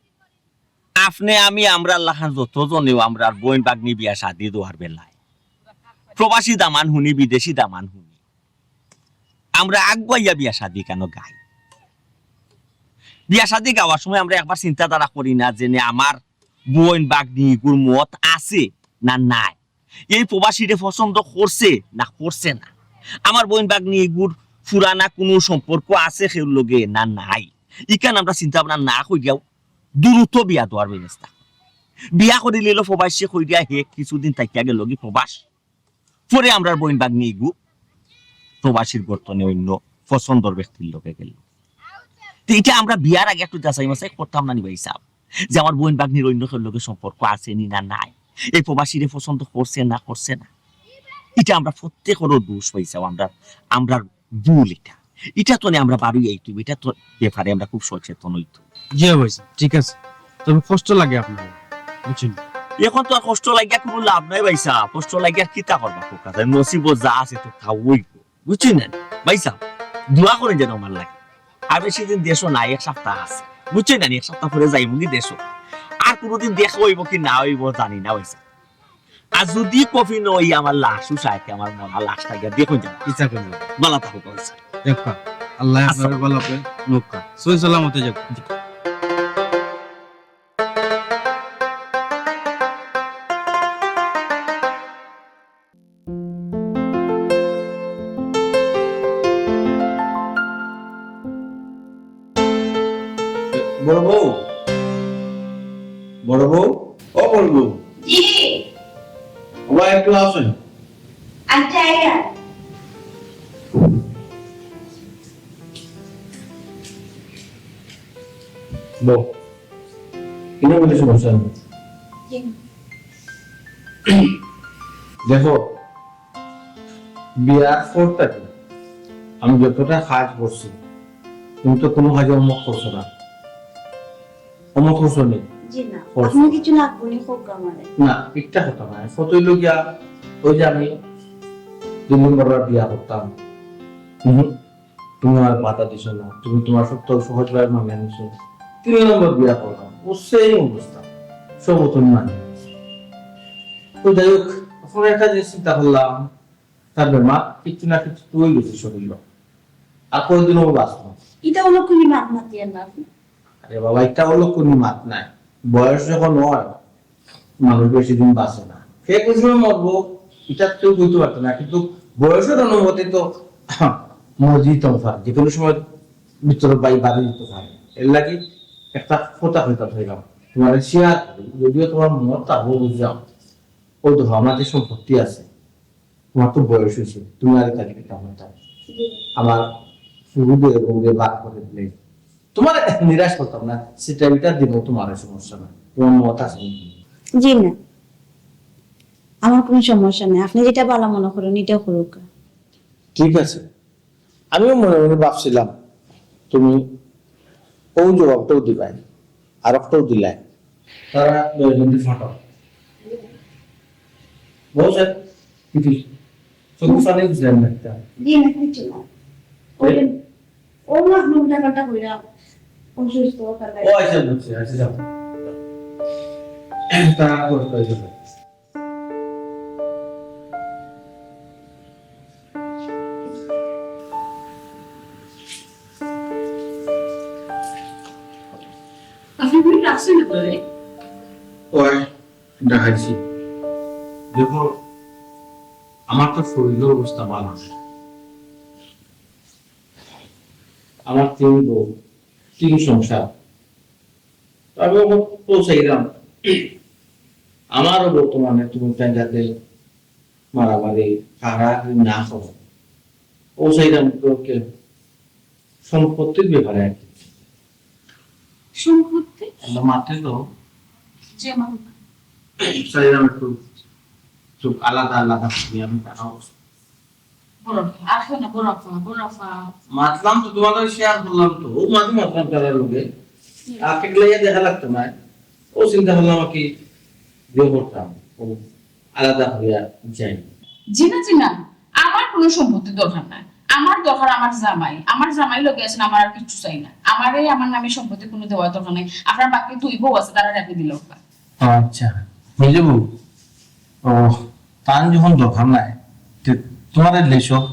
আপনে আমি, আমরার লাখান যত জনেও আমরার বইন ভাগ্নি বিয়া শাদি দেওয়ার বেলায় প্রবাসী দামান হুনি, বিদেশি দামান হুনি, আমরা আগুয়াইয়া বিয়া শাদি কেনে গাই? বিয়া শাদি গাওয়ার সময় আমরা একবার চিন্তাধারা করি না যে নে আমার বইন ভাগ্নি ইগুর মত আছে না নাই, এই প্রবাসীরে পছন্দ করছে না করছে না, আমার বইন ভাগ্নি ইগুর পুরানা কুনু সম্পর্ক আছে কেউর লগে না নাই। ইখান আমরা চিন্তা ভাবনা না করিয়াউ দ্রুত বিয়া দেওয়ার ব্যবস্থা। বিয়া করিলিলো প্রবাসীয়ে কইরা হে কিছুদিন থাকিয়া গেলোগি প্রবাস, পরে আমরার বইন ভাগ্নি ইগু প্রবাসীর গর্তনে অইন্য পছন্দর ব্যক্তির লগে গেল। তে ইটা আমরা বিয়ার আগে একটু যাচাই মাচাই করতাম না নি ভাইসাব, যে আমার বইন ভাগ্নির অইন্য কেউর লগে সম্পর্ক আছে নি না নাই, এই প্রবাসীরে পছন্দ করছে না করছে না? ইটা আমরা প্রত্যেকরও দোষ ভাইসাব, আমরার, আমরার ভুল ইটা। ইটা তো নে আমরা বারই আইতো, ইটা তো ব্যাপারে আমরা খুব সচেতন অইতো। জি ভাইসাব, ঠিক আছে, তবে কষ্ট লাগে আপনার, বুঝছইন? এখন তো আর কষ্ট লাগিয়া কুনু লাভ নাই ভাইসাব, কষ্ট লাগিয়া আর কিতা করবা কউক্কা, নসিবো যা আছে তো তাউ অইবো, বুঝছইন না ভাইসাব? দোয়া করইন যেন আমার লাগি। আর বেশি দিন দেশো নাই, এক সপ্তাহ আছে, বুঝছইন না? এক সপ্তাহ পরে যাইমুগি দেশো। আর কুনুদিন দেখা অইবো কি না অইবো জানি না ভাইসাব। আর যুদি কফিনো অই আমার লাশ উঠাইতে, আমার মরা লাশটা গিয়া দেখইন যেন। ইচ্ছা করবো। ভালা থাকো ভাইসাব। যাউক্কা, আল্লায় আপনারে ভালা রাখউক্কা। সহি সালামতে যাউক্কা। বড় বউ, বড় বউ, ও বড় বউ। জি। ওবা, একটু আসেন। আচ্ছা, আইয়া। বউ, কিনা বলে সমস্যা নেই। জি। দেখো, বিয়ার পর থাকি আমি যতটা কাজ করছি, তুমি তো কুনু কাজে অমত করছো না। অমত করছো নি? জি না। করছো। আপনে কিছু না, আপনে হোক আমারে। না, একটা কথা না। কত অইলো গিয়া, ওই যে আমি দুই নম্বর বার বিয়া করতাম। হুম। তুমি আমার বাধা দিছো না, তুমি তোমার সত্য সহজভাবে মানিয়া নিছো। তিন নম্বর বিয়া করলাম, ও সেই অবস্থা, সব তুমি মানিয়া নিছো। তো যাই হোক, এখন একটা জিনিস চিন্তা করলাম, তার বেমার কিছু না কিছু তো অই গেছে শরীরো, আর কয়দিন ও বাঁচবো? ইটা অলক্ষণী মাত মাতিয়ার না আপনে। আরে বাবা, ইটা অলক্ষণী মাত নায়, বয়স যখন অয়, মানুষ বেশি দিন বাঁচে না। কে কোন সময় মরবো, ইটা কেউ কইতে পারতো না, কিন্তু বয়সর অনুমতি তো মরি যাইতাম পারে, যে কোনো সময় ভিতরে বাই বাড়ি দিতে পারে। এর লাগি একটা কথা কইতাম চাইলাম, তোমারে শেয়ার করি, যদিও তোমার মত থাকবো বুঝলাম, ওই দেখো আমার যে সম্পত্তি আছে, তোমার তো বয়স হয়েছে, তুমি আর এটা দিতে পারো না। আমার শুরু দিয়ে বউরে বাদ করে দিলে তোমার নিরাশ করতাম না, সেটা এটা দিব তোমার, সমস্যা না, তোমার মত আছে। জি না, আমার কোনো সমস্যা নেই, আপনি যেটা ভালো মনে করেন এটাও করুক। ঠিক আছে, আমিও মনে মনে ভাবছিলাম তুমি ও জবাবটাও দিবাই, আর একটাও দিলাই। তারা দুইজন ফাটাও। বউ স্যার, কিছু চোখ ফানি বুঝলেন না একটা। জি না, কিছু না। ওই, ও না, উল্টা পাল্টা কইরা অসুস্থ, তার ও আচ্ছা, বুঝছি, আচ্ছা, যাও। তা করতে হয়েছে। আপনি ঘুরে রাখছেন না তো রে? ওই, দেখাইছি। দেখো, আমার তো শরীরের অবস্থা ভালো না। আমার তিন বউ, তিন সংসার। আমি ওকে পৌঁছাইলাম। আমারও বর্তমানে তুমি যাতে মারামারি, হারাহারি না করো। পৌঁছাইলাম তোকে সম্পত্তির ব্যাপারে আর কি। সম্পত্তি? আমরা মারতে তো। যেমন? চাইলাম একটু, একটু আলাদা আলাদা করি আমি তারাও। বড় আফা, আর কেউ না, বড় আফা, বড় আফা। মাতলাম তো, তোমার লগে শেয়ার করলাম তো, ও মাঝে মাতলাম তারার লগে। হুম। আর কেটে লইয়া দেখা লাগতো না। ও চিন্তা করলাম আর কি, বিয়ে করতাম, ও আলাদা হইয়া যাই। জি না, জি না, আমার কোনো সম্পত্তির দরকার নাই। আমার দরকার আমার জামাই, আমার জামাই লগে আছেন, আমার আর কিচ্ছু চাই না। আমারে আমার নামে সম্পত্তি কোনো দেওয়ার দরকার নাই। আপনার বাকি দুই বউ আছে, তারা রেখে দিল। আচ্ছা, বুঝবো। ও, তান যখন দরকার নাই, তে তোমার লেসব?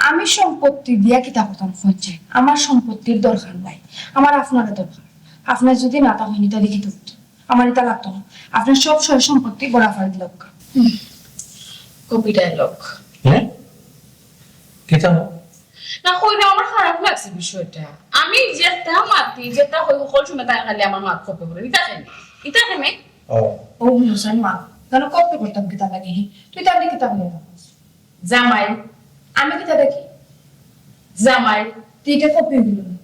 আমি সম্পত্তি দিয়া কিতা করতাম হচ্ছে? আমার সম্পত্তির দরকার নাই, আমার আপনারা দরকার। আপনার যদি না তা হয়নি, তাহলে কি করতো? আমার এটা লাগতো না। আপনার সব সয় সম্পত্তি বড় আফারে দিলাম। Copy dialogue. হ্যাঁ? কিতা? না, কই না, আমার খারাপ লাগছে বিষয়টা। আমি যেটা মাতি, যেটা কই, সকল সময় তাই খালি আমার মাত কপি করে। ইতা কেন? ইতা কেন? ও। ও হুসাইন মা, কেন কপি করতাম কিতা লাগে? তুই তাহলে কিতা বলে রাখস? জামাই। আমি কিতা দেখি? জামাই। তুই এটা কপি হইল না।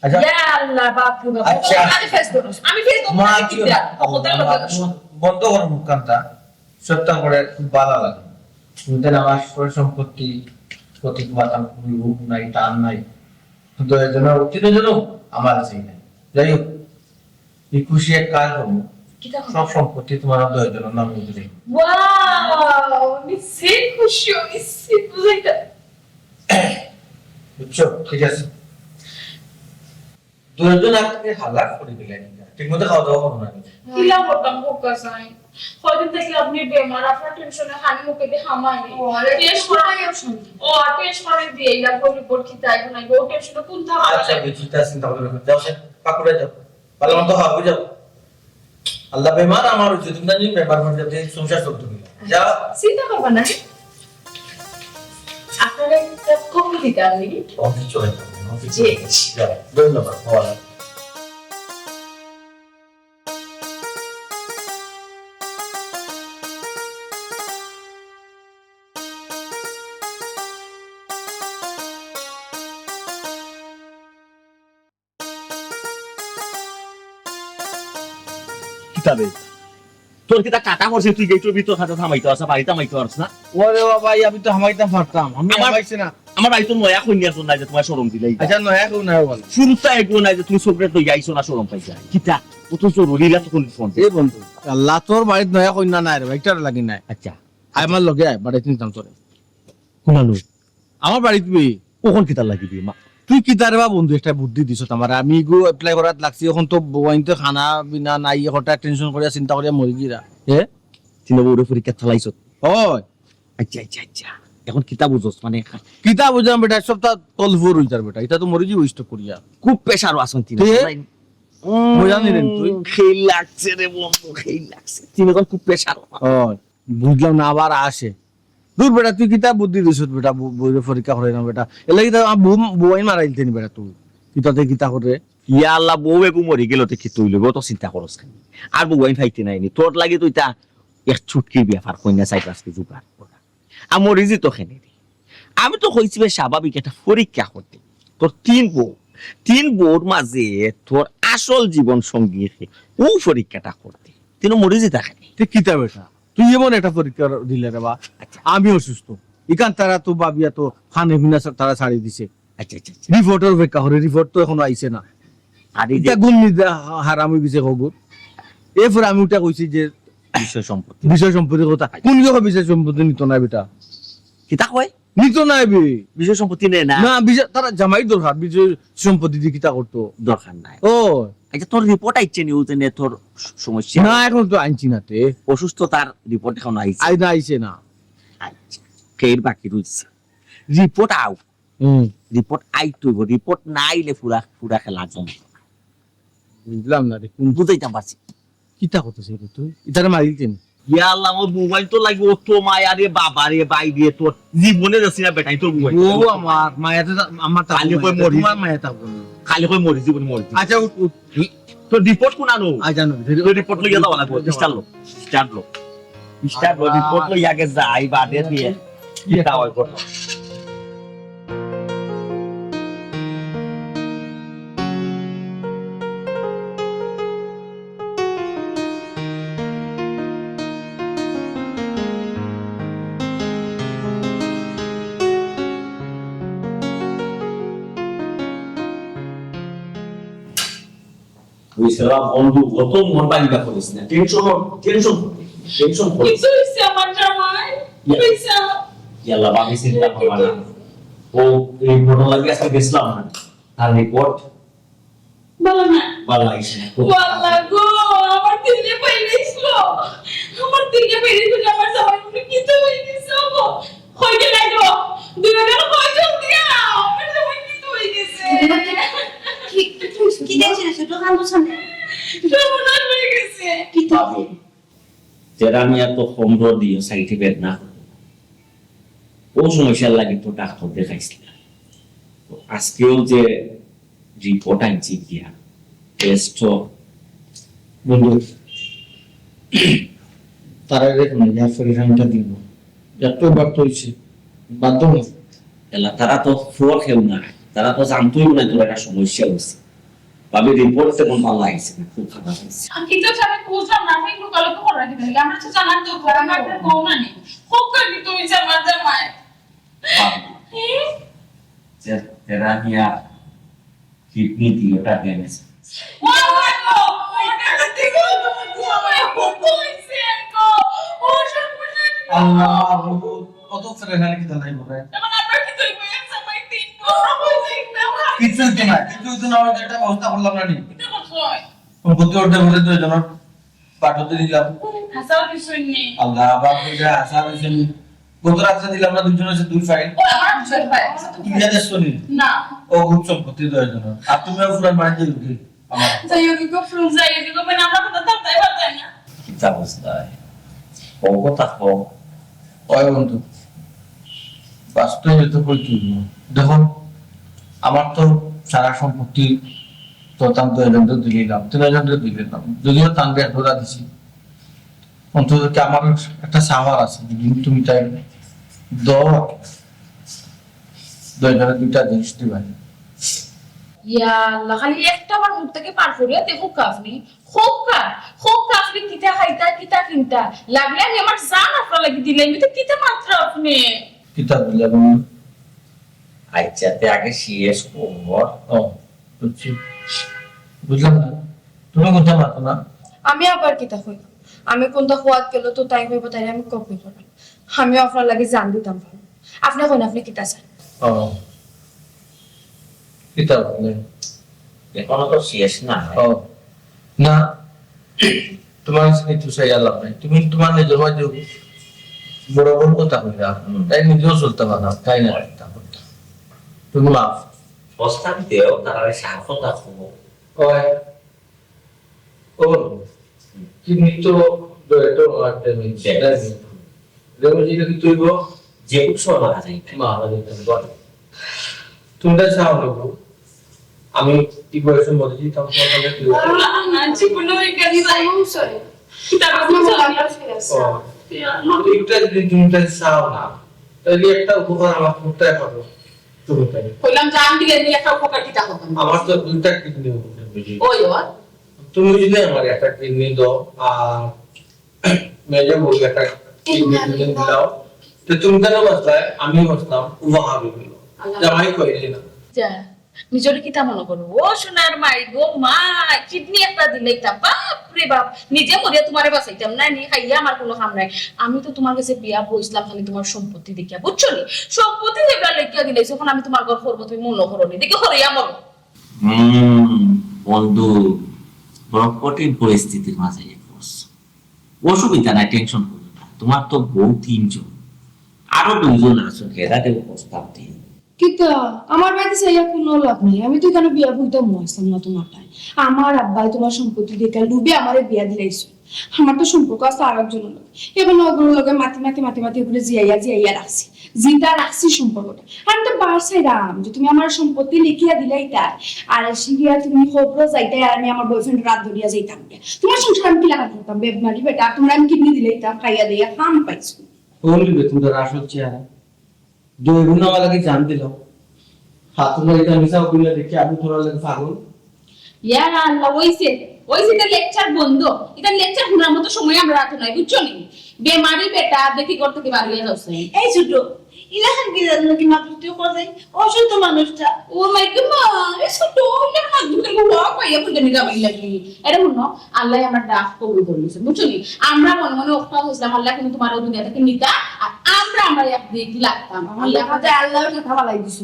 আচ্ছা। ইয়া আল্লাহ, বাপ রে বাপ। আচ্ছা। আমি ফেস ধরো। আমি ফেস ধরো। মা, আমি কি কিতা? ও কথা মা, কথা। বন্ধ করো মুখ কান্তা। সত্য করে খুব ভালো লাগে। তুমি তো আমার সয় সম্পত্তি, প্রতি মাতাম কোনো রূপ নাই, টান নাই। কিন্তু এর জন্য অতীত জন্য আমার আছে নাই। যাই হোক, এই খুশি এক কাজ হবো। কিতা কথা? সব সম্পত্তি তুমার দুইজনর নামে দিলে। ওয়াও, নিশ্চয় খুশি, নিশ্চয় বুঝাইতা। বুঝছো? ঠিক আছে। দুইজন আজকে হালাক করি দিলেন। ঠিক মতো খাওয়া দাওয়া করো না। কিলা করতাম, খোকা সাই? কয়দিন থাকি আপনি বেমার, আপনার টেনশনে খানি মুখে দিয়ে হামানি। ও, আরে, টেস্ট করাই অশান্তি। ও, আর টেস্ট করাই দিয়ে, এই লাগবে রিপোর্ট কি তাই নাই, ও টেনশনে কোন থাকবে? আচ্ছা, বুঝছি, তা চিন্তা করবে না। যাও, সে পাকুড়ে যাও। ভালো মন্দ খাওয়া, বুঝাও। আল্লাহ বেমার আমার হইছে, তুমি জানি বেমার হয়ে যাবে, এই সংসার চলতে হবে। যাও। চিন্তা করবা না। আপনারা একটা কফি দিতে আমি। কফি চলে যাবে, কফি জি। চলে যাবে। যাও, ধন্যবাদ, বাবা। কিতাবে? তোর কিতা কাটা করছে, তুই গেটর ভিতর খাতা থামাইতে পারছ না, বাড়ি থামাইতে পারছ না? ওরে বাবা, আমি তো হামাইতাম পারতাম, আমি আমার, হামাইছি না। আমার বাড়িত নয়া কইন্যা আছে না যে তুমার শরম দিলাই। আচ্ছা, নয়া কেউ নাই বল। শুরুতে এগো নাই যে তুমি চকলেট লইয়া আইছো না, শরম পাইছো। কিতা? ও তো জরুরি, ইলা তো কোন ফোন। এ বন্ধু, আল্লাহ তোর বাড়িত নয়া কইন্যা নাই রে ভাই, ইটার লাগি নাই। আচ্ছা। আয় আমার লগে আয়, বাড়িত নিতাম তোরে। কোনানো? আমার বাড়িত বি। অখন কিতার লাগি বি, মা? তুই কিতারে বা বন্ধু একটা বুদ্ধি দিছত আমারে। আমি গো apply করাত লাগছি, অখন তো বউয়াইনতে খানা পিনা নাই, হঠাৎ টেনশন করিয়া চিন্তা করিয়া মরি গিরা। এ? তিন বউরে পরীক্ষা চালাইছত? অয়। আচ্ছা, আচ্ছা, আচ্ছা। অখন কিতা বুঝছস মানে? কিতা বুঝলাম বেটা, সবটা তলফুর হই যার বেটা। ইটা তো মরি যাইবো স্ট্রোক করিয়া। খুব প্রেশারও আছইন তিন। কে? উম, মজা নিলেন তুই? খেল লাগছে রে বন্ধু, খেল লাগছে। তিন অখন খুব প্রেশার। অয়। বুঝলাম না, আবার আসে। দূর বেটা, তুই কিতা বুদ্ধি দিছত বেটা, বউ-, বউরে পরীক্ষা করে না বেটা। এর লাগি তো আমার বউ, বউয়াইন মারাইলতে নি বেটা তুই। কিতাতে কিতা করে? ইয়া আল্লাহ, বউ এগু মরি গেল তে কিতা অইলো, অত চিন্তা করস কেনে? আর বউয়াইন পাইতে নায় নি, তোর লাগি তো ইটা এক চুটকির ব্যাপার, কইন্যা চাইর পাঁচটা জোগাড় করা। আর মরি যিতো কেনে রে। আমি তো কইছি বে স্বাভাবিক একটা পরীক্ষা করতে। তোর তিন বউ, তিন বউর মাঝে তোর আসল জীবন সঙ্গী কে, ও পরীক্ষাটা করতে। তিন মরি যিতা কেনে। তে কিতা বেটা? তুই এমন একটা পরীক্ষা দিলে রে বা, আচ্ছা। আমি অসুস্থ। ইখান তারা তো ভাবিয়া তো খানে পিনা সা-, তারা ছাড়ি দিছে। আচ্ছা, আচ্ছা, আচ্ছা। রিপোর্টর অপেক্ষা করে, রিপোর্ট তো এখনো আইছে না। আর এই যে ইটা গুণ নিতে হা-, হারাম হয়ে গেছে খবর। এরপরে আমি ওটা কইছি যে বিষয় সম্পত্তি। বিষয় সম্পত্তির কথা। কোন কি বিষয় সম্পত্তি নিত না বেটা? কিতা কয়? নিত না বে। বিষয় সম্পত্তি নেয় না? না, বিষয়, তারা জামাইর দরকার, বিষয় সম্পত্তি দিয়ে কিতা করতো? দরকার নাই। ও। আচ্ছা, তোর রিপোর্ট আইছে নি, ওতে নে তোর স-, সমস্যা? না, এখন তো আনছি না তে। অসুস্থতার রিপোর্ট এখন আইছে? আই-, না, আইছে না। আচ্ছা, খের বাকি রইছে। রিপোর্ট আও। হুম। রিপোর্ট আইতো অইবো, রিপোর্ট না আইলে পুরা, পুরা খেলা জমে। বুঝলাম না রে, কোন বুঝাইতাম পারছি। কিতা করতেছে রে তুই? ইতারে মারি দিতেন। ইয়া আল্লাহ, আমার বউয়াইন তো লাগে অত মায়া রে বাবা রে, ভাই রে, তোর জীবনে দেখছি না বেটাই তোর বউয়াইন। ও আমার, মায়া তো তা-, আমার তা খালি কই মরি। তোমার মায়া তা বল। খালি কই মরি, জীবনে মরি। আচ্ছা, উঠ, উঠ। হুম? তোর রিপোর্ট কোনানো? আচ্ছা, নো, তোর রিপোর্ট লইয়া যাওয়া লাগবো, স্টার লো, স্টার লো। স্টার লো, আচ্ছা। রিপোর্ট লইয়া আগে যাই, বাদে দিয়ে। কিতা অয় করো? ওই সালা বন্ধু, অত মন ভাঙ্গা করিস না। টেনশন, টেনশন, টেনশন করিস। কিছু হইছে আমার জামাই? ইয়া। হইছে? ইয়াল্লা, ভাবি চিন্তা করবা না। ও রিপোর্ট লাগি আজকে গেছিলাম না। আর রিপোর্ট ভালো না। ভালো আইছে না। খুব ও আল্লাহ গো, আমার তিনটা পাই গেছিল। আমার তিনটা পাই গেছিল, আমার জামাই মনে কিছু হয়ে গেছে গো। হইতে নাই গো। দুই বেলার পয়সা দিয়া আমার জামাই কিন্তু হয়ে গেছে। কি, কি, কি, কি দেখছিস? ছোট কান তো সামনে। সর্বনাশ হয়ে গেছে। কি তো? ভাবি, যেরা আমি এত কম দর দিও, সাইডে বেদ না করবো। ও সমস্যার লাগি তো ডাক্তার দেখাইছিলাম। তো আজকেও যে রিপোর্ট আনছি গিয়া, টেস্ট তো বন্ধু, তারা রে কোনো ইয়া ফরিহানটা দিব। এত বার তো হইছে, বাধ্য হইছে। এলা তারা তো ফোর কেউ না, তারা তো জানতোই না তোর একটা সমস্যা হইছে। ভাবি, রিপোর্ট তেমন ভালো আইছে না, খুব খারাপ আইছে। আমি তো সাথে বুঝলাম না, আপনি লুকালো তো করে রাখি দিলেন। আমরা তো জানার দরকার, আমরা একটা বউ না নেই। খুব করি তুমি জামার জামাই। ভাবি, হুম? যে, যেরা নিয়া কিডনি দিলটা ড্যামেজ। ও বাবা গো, ওই টাকা দিব, তোমার বউ আমার আল্লাহ মাবুদ, কত ফেরেশানি কিতা লাগি বলে। এখন আমরা কি করব? এক সময় তিন বছর হয়ে যায় না। কিছু হইতো না, কিছু হইতো না, আমরা একটা ব্যবস্থা করলাম না নি। এটা করছো? সম্পত্তি অর্ধেক অর্ধেক দুইজনের পাঠাতে দিলাম। হাসাও কিছু নেই। আল্লাহ, আবার কইরা হাসাও কিছু নেই। গত রাত্রে দিলাম না দুইজনের সাথে দুই ফাইল। ও, আমার দুই ফাইল। তুই যা দেখছো নি? না। ও খুব সম্পত্তি দুইজনের। আর তুমিও পুরান বাড়িতে ঢুকি। আমার যাই হোক, খুব শুন, যাই হোক, মানে আমরা কথা তো তাই পারতাম না। কিতা বুঝলাই? ও কথা কও। ওই বন্ধু, বাস্তবে তো কই কি হইব? দেখো, আমার তো সারা সম্পত্তি তো তান দুইজনরে দিলাম, তিনজনরে দিলাম, যদিও তান বেশ বোঝা দিছি, অন্তত কি আমার একটা সাওয়ার আছে, যদি তুমি তাই দাও, দুইজনে দুইটা জিনিস দিবা। ইয়া আল্লাহ, খালি একটা বার মুখ থেকে পার করিয়া দেখো আপনি। খোকা, খোকা, আপনি কিতা খাইতা, কিতা কিনতা? লাগলে আমি আমার জান আপনার লাগি দিলাই, আমি তো কিতা মাত্র আপনি। কিতা বুঝলা বন্ধু? আচ্ছা, তে আগে সিএস খবর। ও, বুঝছি। বুঝলাম না। তুমি কোনটা মাতো না? আমি আবার কিতা কই? আমি কোনটা খোয়াত গেল তো তাই কইব, তাই আমি কপি করলাম। আমিও আপনার লাগি জান দিতাম পারো। আপনি কোন, আপনি কিতা চান? ও। কিতা বলে? এখনো তো শেষ না। ও। না, তোমার কাছে কিছু চাইয়া লাভ নাই। তুমি তোমার নিজের মাঝে বড় বড় কথা কইরা, হুম। তাই নিজেও চলতে পারো না, তাই না? তুমি মাফ। প্রস্তাব দেও, তারা সাহস কথা শুনো। ওই, ও, কিডনি তো ডয়েটও আর ড্যামেজ, ড্যামেজ। ড্যামেজ এটা কি তুইব? যে খুব সময় মারা যায়। মারা যায়, বল। তুমি তাই চাও না গো? আমি কি বয়সে মরে যেতাম, তোমার কাছে কি হতো? না, না, জীবনে ওই কাজে যাই। ও, sorry। কিতা আপনার কথা? বাবার ফিরে আসে। ও। ইয়া আল্লাহ। একটা যদি তুমি তাই চাও না, তাহলে একটা উপকার আমার করতে পারো। তুমি তাই। কইলাম, জান দিলে নি একটা উপকার কিতা হবে? আমার তো দুইটা কিডনি উপকার হয়ে যায়। ওই, ওই। তুমি যদি আমার একটা কিডনি দাও, আর মেজে বউরে একটা কিডনি দিলাও, তো তুমি কেন বাঁচলায়? আমিও বাঁচলাম, উপকার হইল। আল্লাহ। জামাই কইলে না। যা, নিজরে কিতা মনে করো? ও সোনার মাই গো মা, কিডনি একটা দিলাইতা, বাপ রে বাপ, নিজে মরিয়া তোমারে বাঁচাইতাম না নি, খাইয়া আমার কোনো কাম নাই। আমি তো তোমার কাছে বিয়া বইছিলাম খালি তোমার সম্পত্তি দেখিয়া, বুঝছো নি? সম্পত্তি যেগুলা লেখিয়া দিলাইছো, এখন আমি তোমার ঘর করবো, তুমি মনে করো নি, দেখি হরিয়া মরো। হুম, বন্ধু, বড় কঠিন পরিস্থিতির মাঝে পড়ছো। অসুবিধা নাই, টেনশন করো না। তোমার তো বউ তিনজন, আরো দুইজন আছে, হেরারে প্রস্তাব দিই। কিতা? আমার বাড়িতে চাইয়া কোনো লাভ নাই। আমি তো এখানে বিয়া বইতে মরতাম না তোমার তাই। আমার আব্বাই তোমার সম্পত্তি দেখে লুবে আমারে বিয়া দিলাইছো। আমার তো সম্পর্ক আছে আর একজনের লগে। এখন ওগুলোর লগে মাতি মাতি মাতি মাতি ওগুলো জিয়াইয়া জিয়াইয়া রাখছি। জিন্দা রাখছি সম্পর্কটা। আমি তো বার চাইরাম যে তুমি আমার সম্পত্তি লিখিয়া দিলাইতা, আর সিরিয়া তুমি খবরও যাইতাই, আর আমি আমার বয়ফ্রেন্ড রাত ধরিয়া যাইতাম গিয়া। তোমার সংসার আমি কি লাগান করতাম? বেমারি বেটা, আর তোমরা আমি কিডনি দিলাইতাম, খাইয়া দিয়া কাম পাইছো। কোন দিবে তুমি তার আসল চেহারা? দুই গুণ আমার লাগে জান দিল। হাত ধরে এটা মিশাও করিয়া দেখি আমি তোরা লাগে পাগল। ইয়া আল্লাহ, ওইছে, ওইছে, এটা লেকচার বন্ধ। এটা লেকচার শোনার মতো সময় আমরা রাখো নাই, বুঝছো নি? বেমারি বেটা, দেখি ঘর থেকে বার হইয়া যাচ্ছে। এই ছোট, ইলাখান কি জানো কি মাতৃ করে দেয়? অসুস্থ মানুষটা। ও মাই গড, মা, এই ছোট, ইলাখান মাতৃ করে ওয়া পাইয়া বুঝে নি গাবাই লাগি। আরে হুনো, আল্লাহ আমার ডাক কবুল করে নিছে, বুঝছো নি? আমরা মনে মনে অপেক্ষা করছিলাম, আল্লাহ কিন্তু তোমার ওই দুনিয়া থেকে নিতা, আর আমরা, আমরা এক দিক লাগতাম। আল্লাহ আমাদের আল্লাহ কথা বালাই দিছু।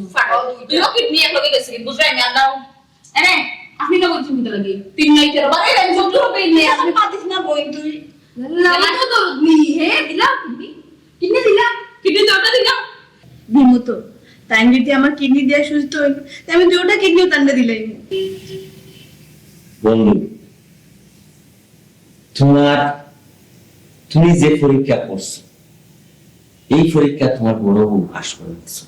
দুইও কিডনি এক লগে গেছে, বুঝলাই নি? আল্লাহ এনে, আপনি না বলছেন কিতা লাগি? তিন নাই তেরো, বারে আমি সহ্য হবে নি। এখন পাতিস না বই তুই। না, না, না। তো দরদ নি, হে, দিলাম কিডনি। কিডনি দিলাম, কিডনি তো ওটা দিলাম। দিমু তো। তাই যদি আমার কিডনি দিয়া সুস্থ হইল, তাই আমি দুইটা কিডনিও তান্ডা দিলাই। বন্ধু, তোমার, তুমি যে পরীক্ষা করছো, এই পরীক্ষা তোমার বড় বউ পাস করে দিছো।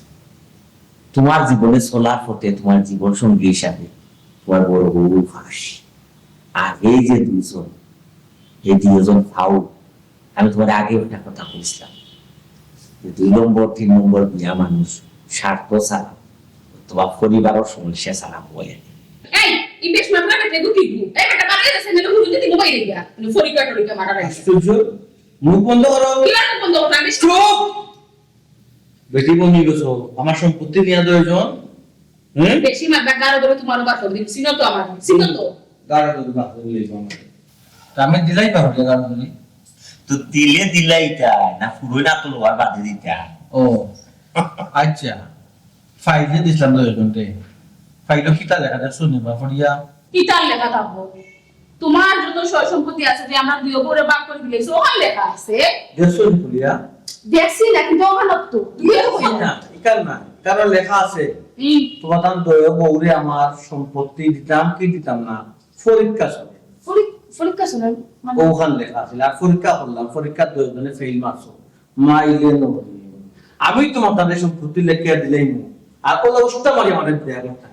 তোমার জীবনে চলার পথে তোমার জীবন সঙ্গী হিসাবে তোমার বড় বউ পাস। আর এই যে দুইজন, এই দুইজন ফাউল, আমি তোমার আগে একটা কথা কইছিলাম যে দুই নম্বর, তিন নম্বর বিয়া মানুষ স্বার্থ ছাড়া অথবা পরিবারের সমস্যা ছাড়া হয় না। এই, এই বেশ মাত্রা বেটে গো কি গো? এই বেটা বাড়ি গেছে, মেলে হুজুর দিদি মোবাইল দিয়া। মানে ফরি কাটো লিখে মারা গেছে। আশ্চর্য, মুখ বন্ধ করো। কি আর বন্ধ করো? আমি চুপ! বেটি বনি গেছো, আমার সম্পত্তি নিয়ে দুইজন। হুম? বেশি মাথা গাড়ো করে তোমার বাপর দিন, চিনো তো আমার, চিনো তো? গাড়ো করে বাপর দিন আমার। তা আমি দিলাই পারো যে গাড়ো দিলি। তো দিলে দিলাইতা, না ফুরই না তো লওয়ার বাদে দিতা। ও, আচ্ছা। ফাইলে দিছিলাম দুইজনরে। ফাইলও কিতা লেখা দেখছো নি বা পড়িয়া? কিতার লেখা থাকবো? তোমার যত সয় সম্পত্তি আছে যে আমরা দুই বউরে ভাগ করি দিলাইছি, ওখান লেখা আছে। দেখছো নি পড়িয়া? দেখছি না, কিন্তু ওখান তো দুই বউ না, ইকার না, কারণ লেখা আছে। হুম। তোমার তান দুই বউরে আমার সম্পত্তি দিতাম কি দিতাম না, পরীক্ষা চলে। পরী-, পরীক্ষা চলে মানে? ওখান লেখা আছে, আর পরীক্ষা করলাম, পরীক্ষা দুইজনে ফেল মারছো। মাইলে নবী। আমি তোমার তাদের সম্পত্তি লেখিয়া দিলেই মু। আর ওলা উস্তা মারি আমাদের দেয়া কথা।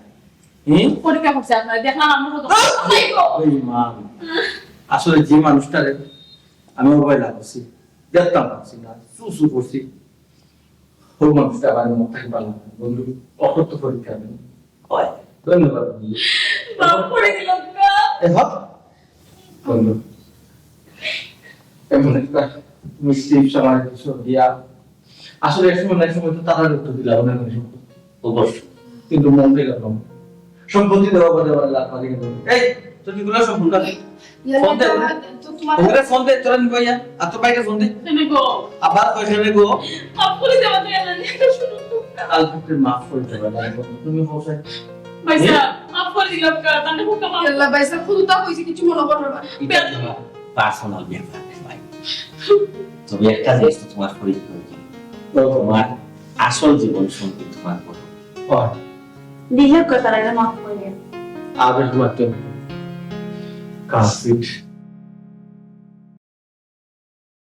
হুম? পরীক্ষা করছে আপনারা, দেখলাম আমরা কত আহ! ওই মা। আসলে যে মানুষটারে আমি মোবাইল লাগছি, দেখতাম পাচ্ছি না, চু চু করছি। ওই মানুষটা আবার মত থাকি পারলাম না। বন্ধু, অসত্য পরীক্ষা নেই। হয়। ধন্যবাদ বন্ধু। মাফ করে দিলাম না। এ হক। বন্ধু, এমন একটা মিষ্টি সামাজিক দিয়া আসলে এক সময় না এক সময় তো তারা উত্তর দিলাম না, না সম্পত্তি। অবশ্যই। কিন্তু মন থেকে কম। সম্পত্তি দেওয়া বাদে আবার লাখ মারি গেল। এই, তো কিগুলো সম্পত্তি আছে? ইয়াল্লা, ফোন দে। তো তোমার ওগুলো ফোন দে, তোরা নিবো ইয়া। আর তো বাইরে ফোন দে। তুমি গো। আবার কইছে রে গো। মাফ করে দেওয়া যায় না, এটা শুনো তো। আলফাকে মাফ করে দেওয়া যায় না। তুমি হোসে। ভাইসাব, মাফ করে দিলাম কা, তাহলে হুকা মাফ। ইয়াল্লা, ভাইসাব, খুদুতা কইছি, কিছু মনে করবে না। এটা তোমার পার্সোনাল ব্যাপার, ভাই। তবে একটা জিনিস তো তোমার শরীর করে দিই। ও। তোমার আসল জীবন সঙ্গী তোমার বড়। ও। দিলে কথা লাগে মাফ করে দিও। আবেশ মারতে কাসিট।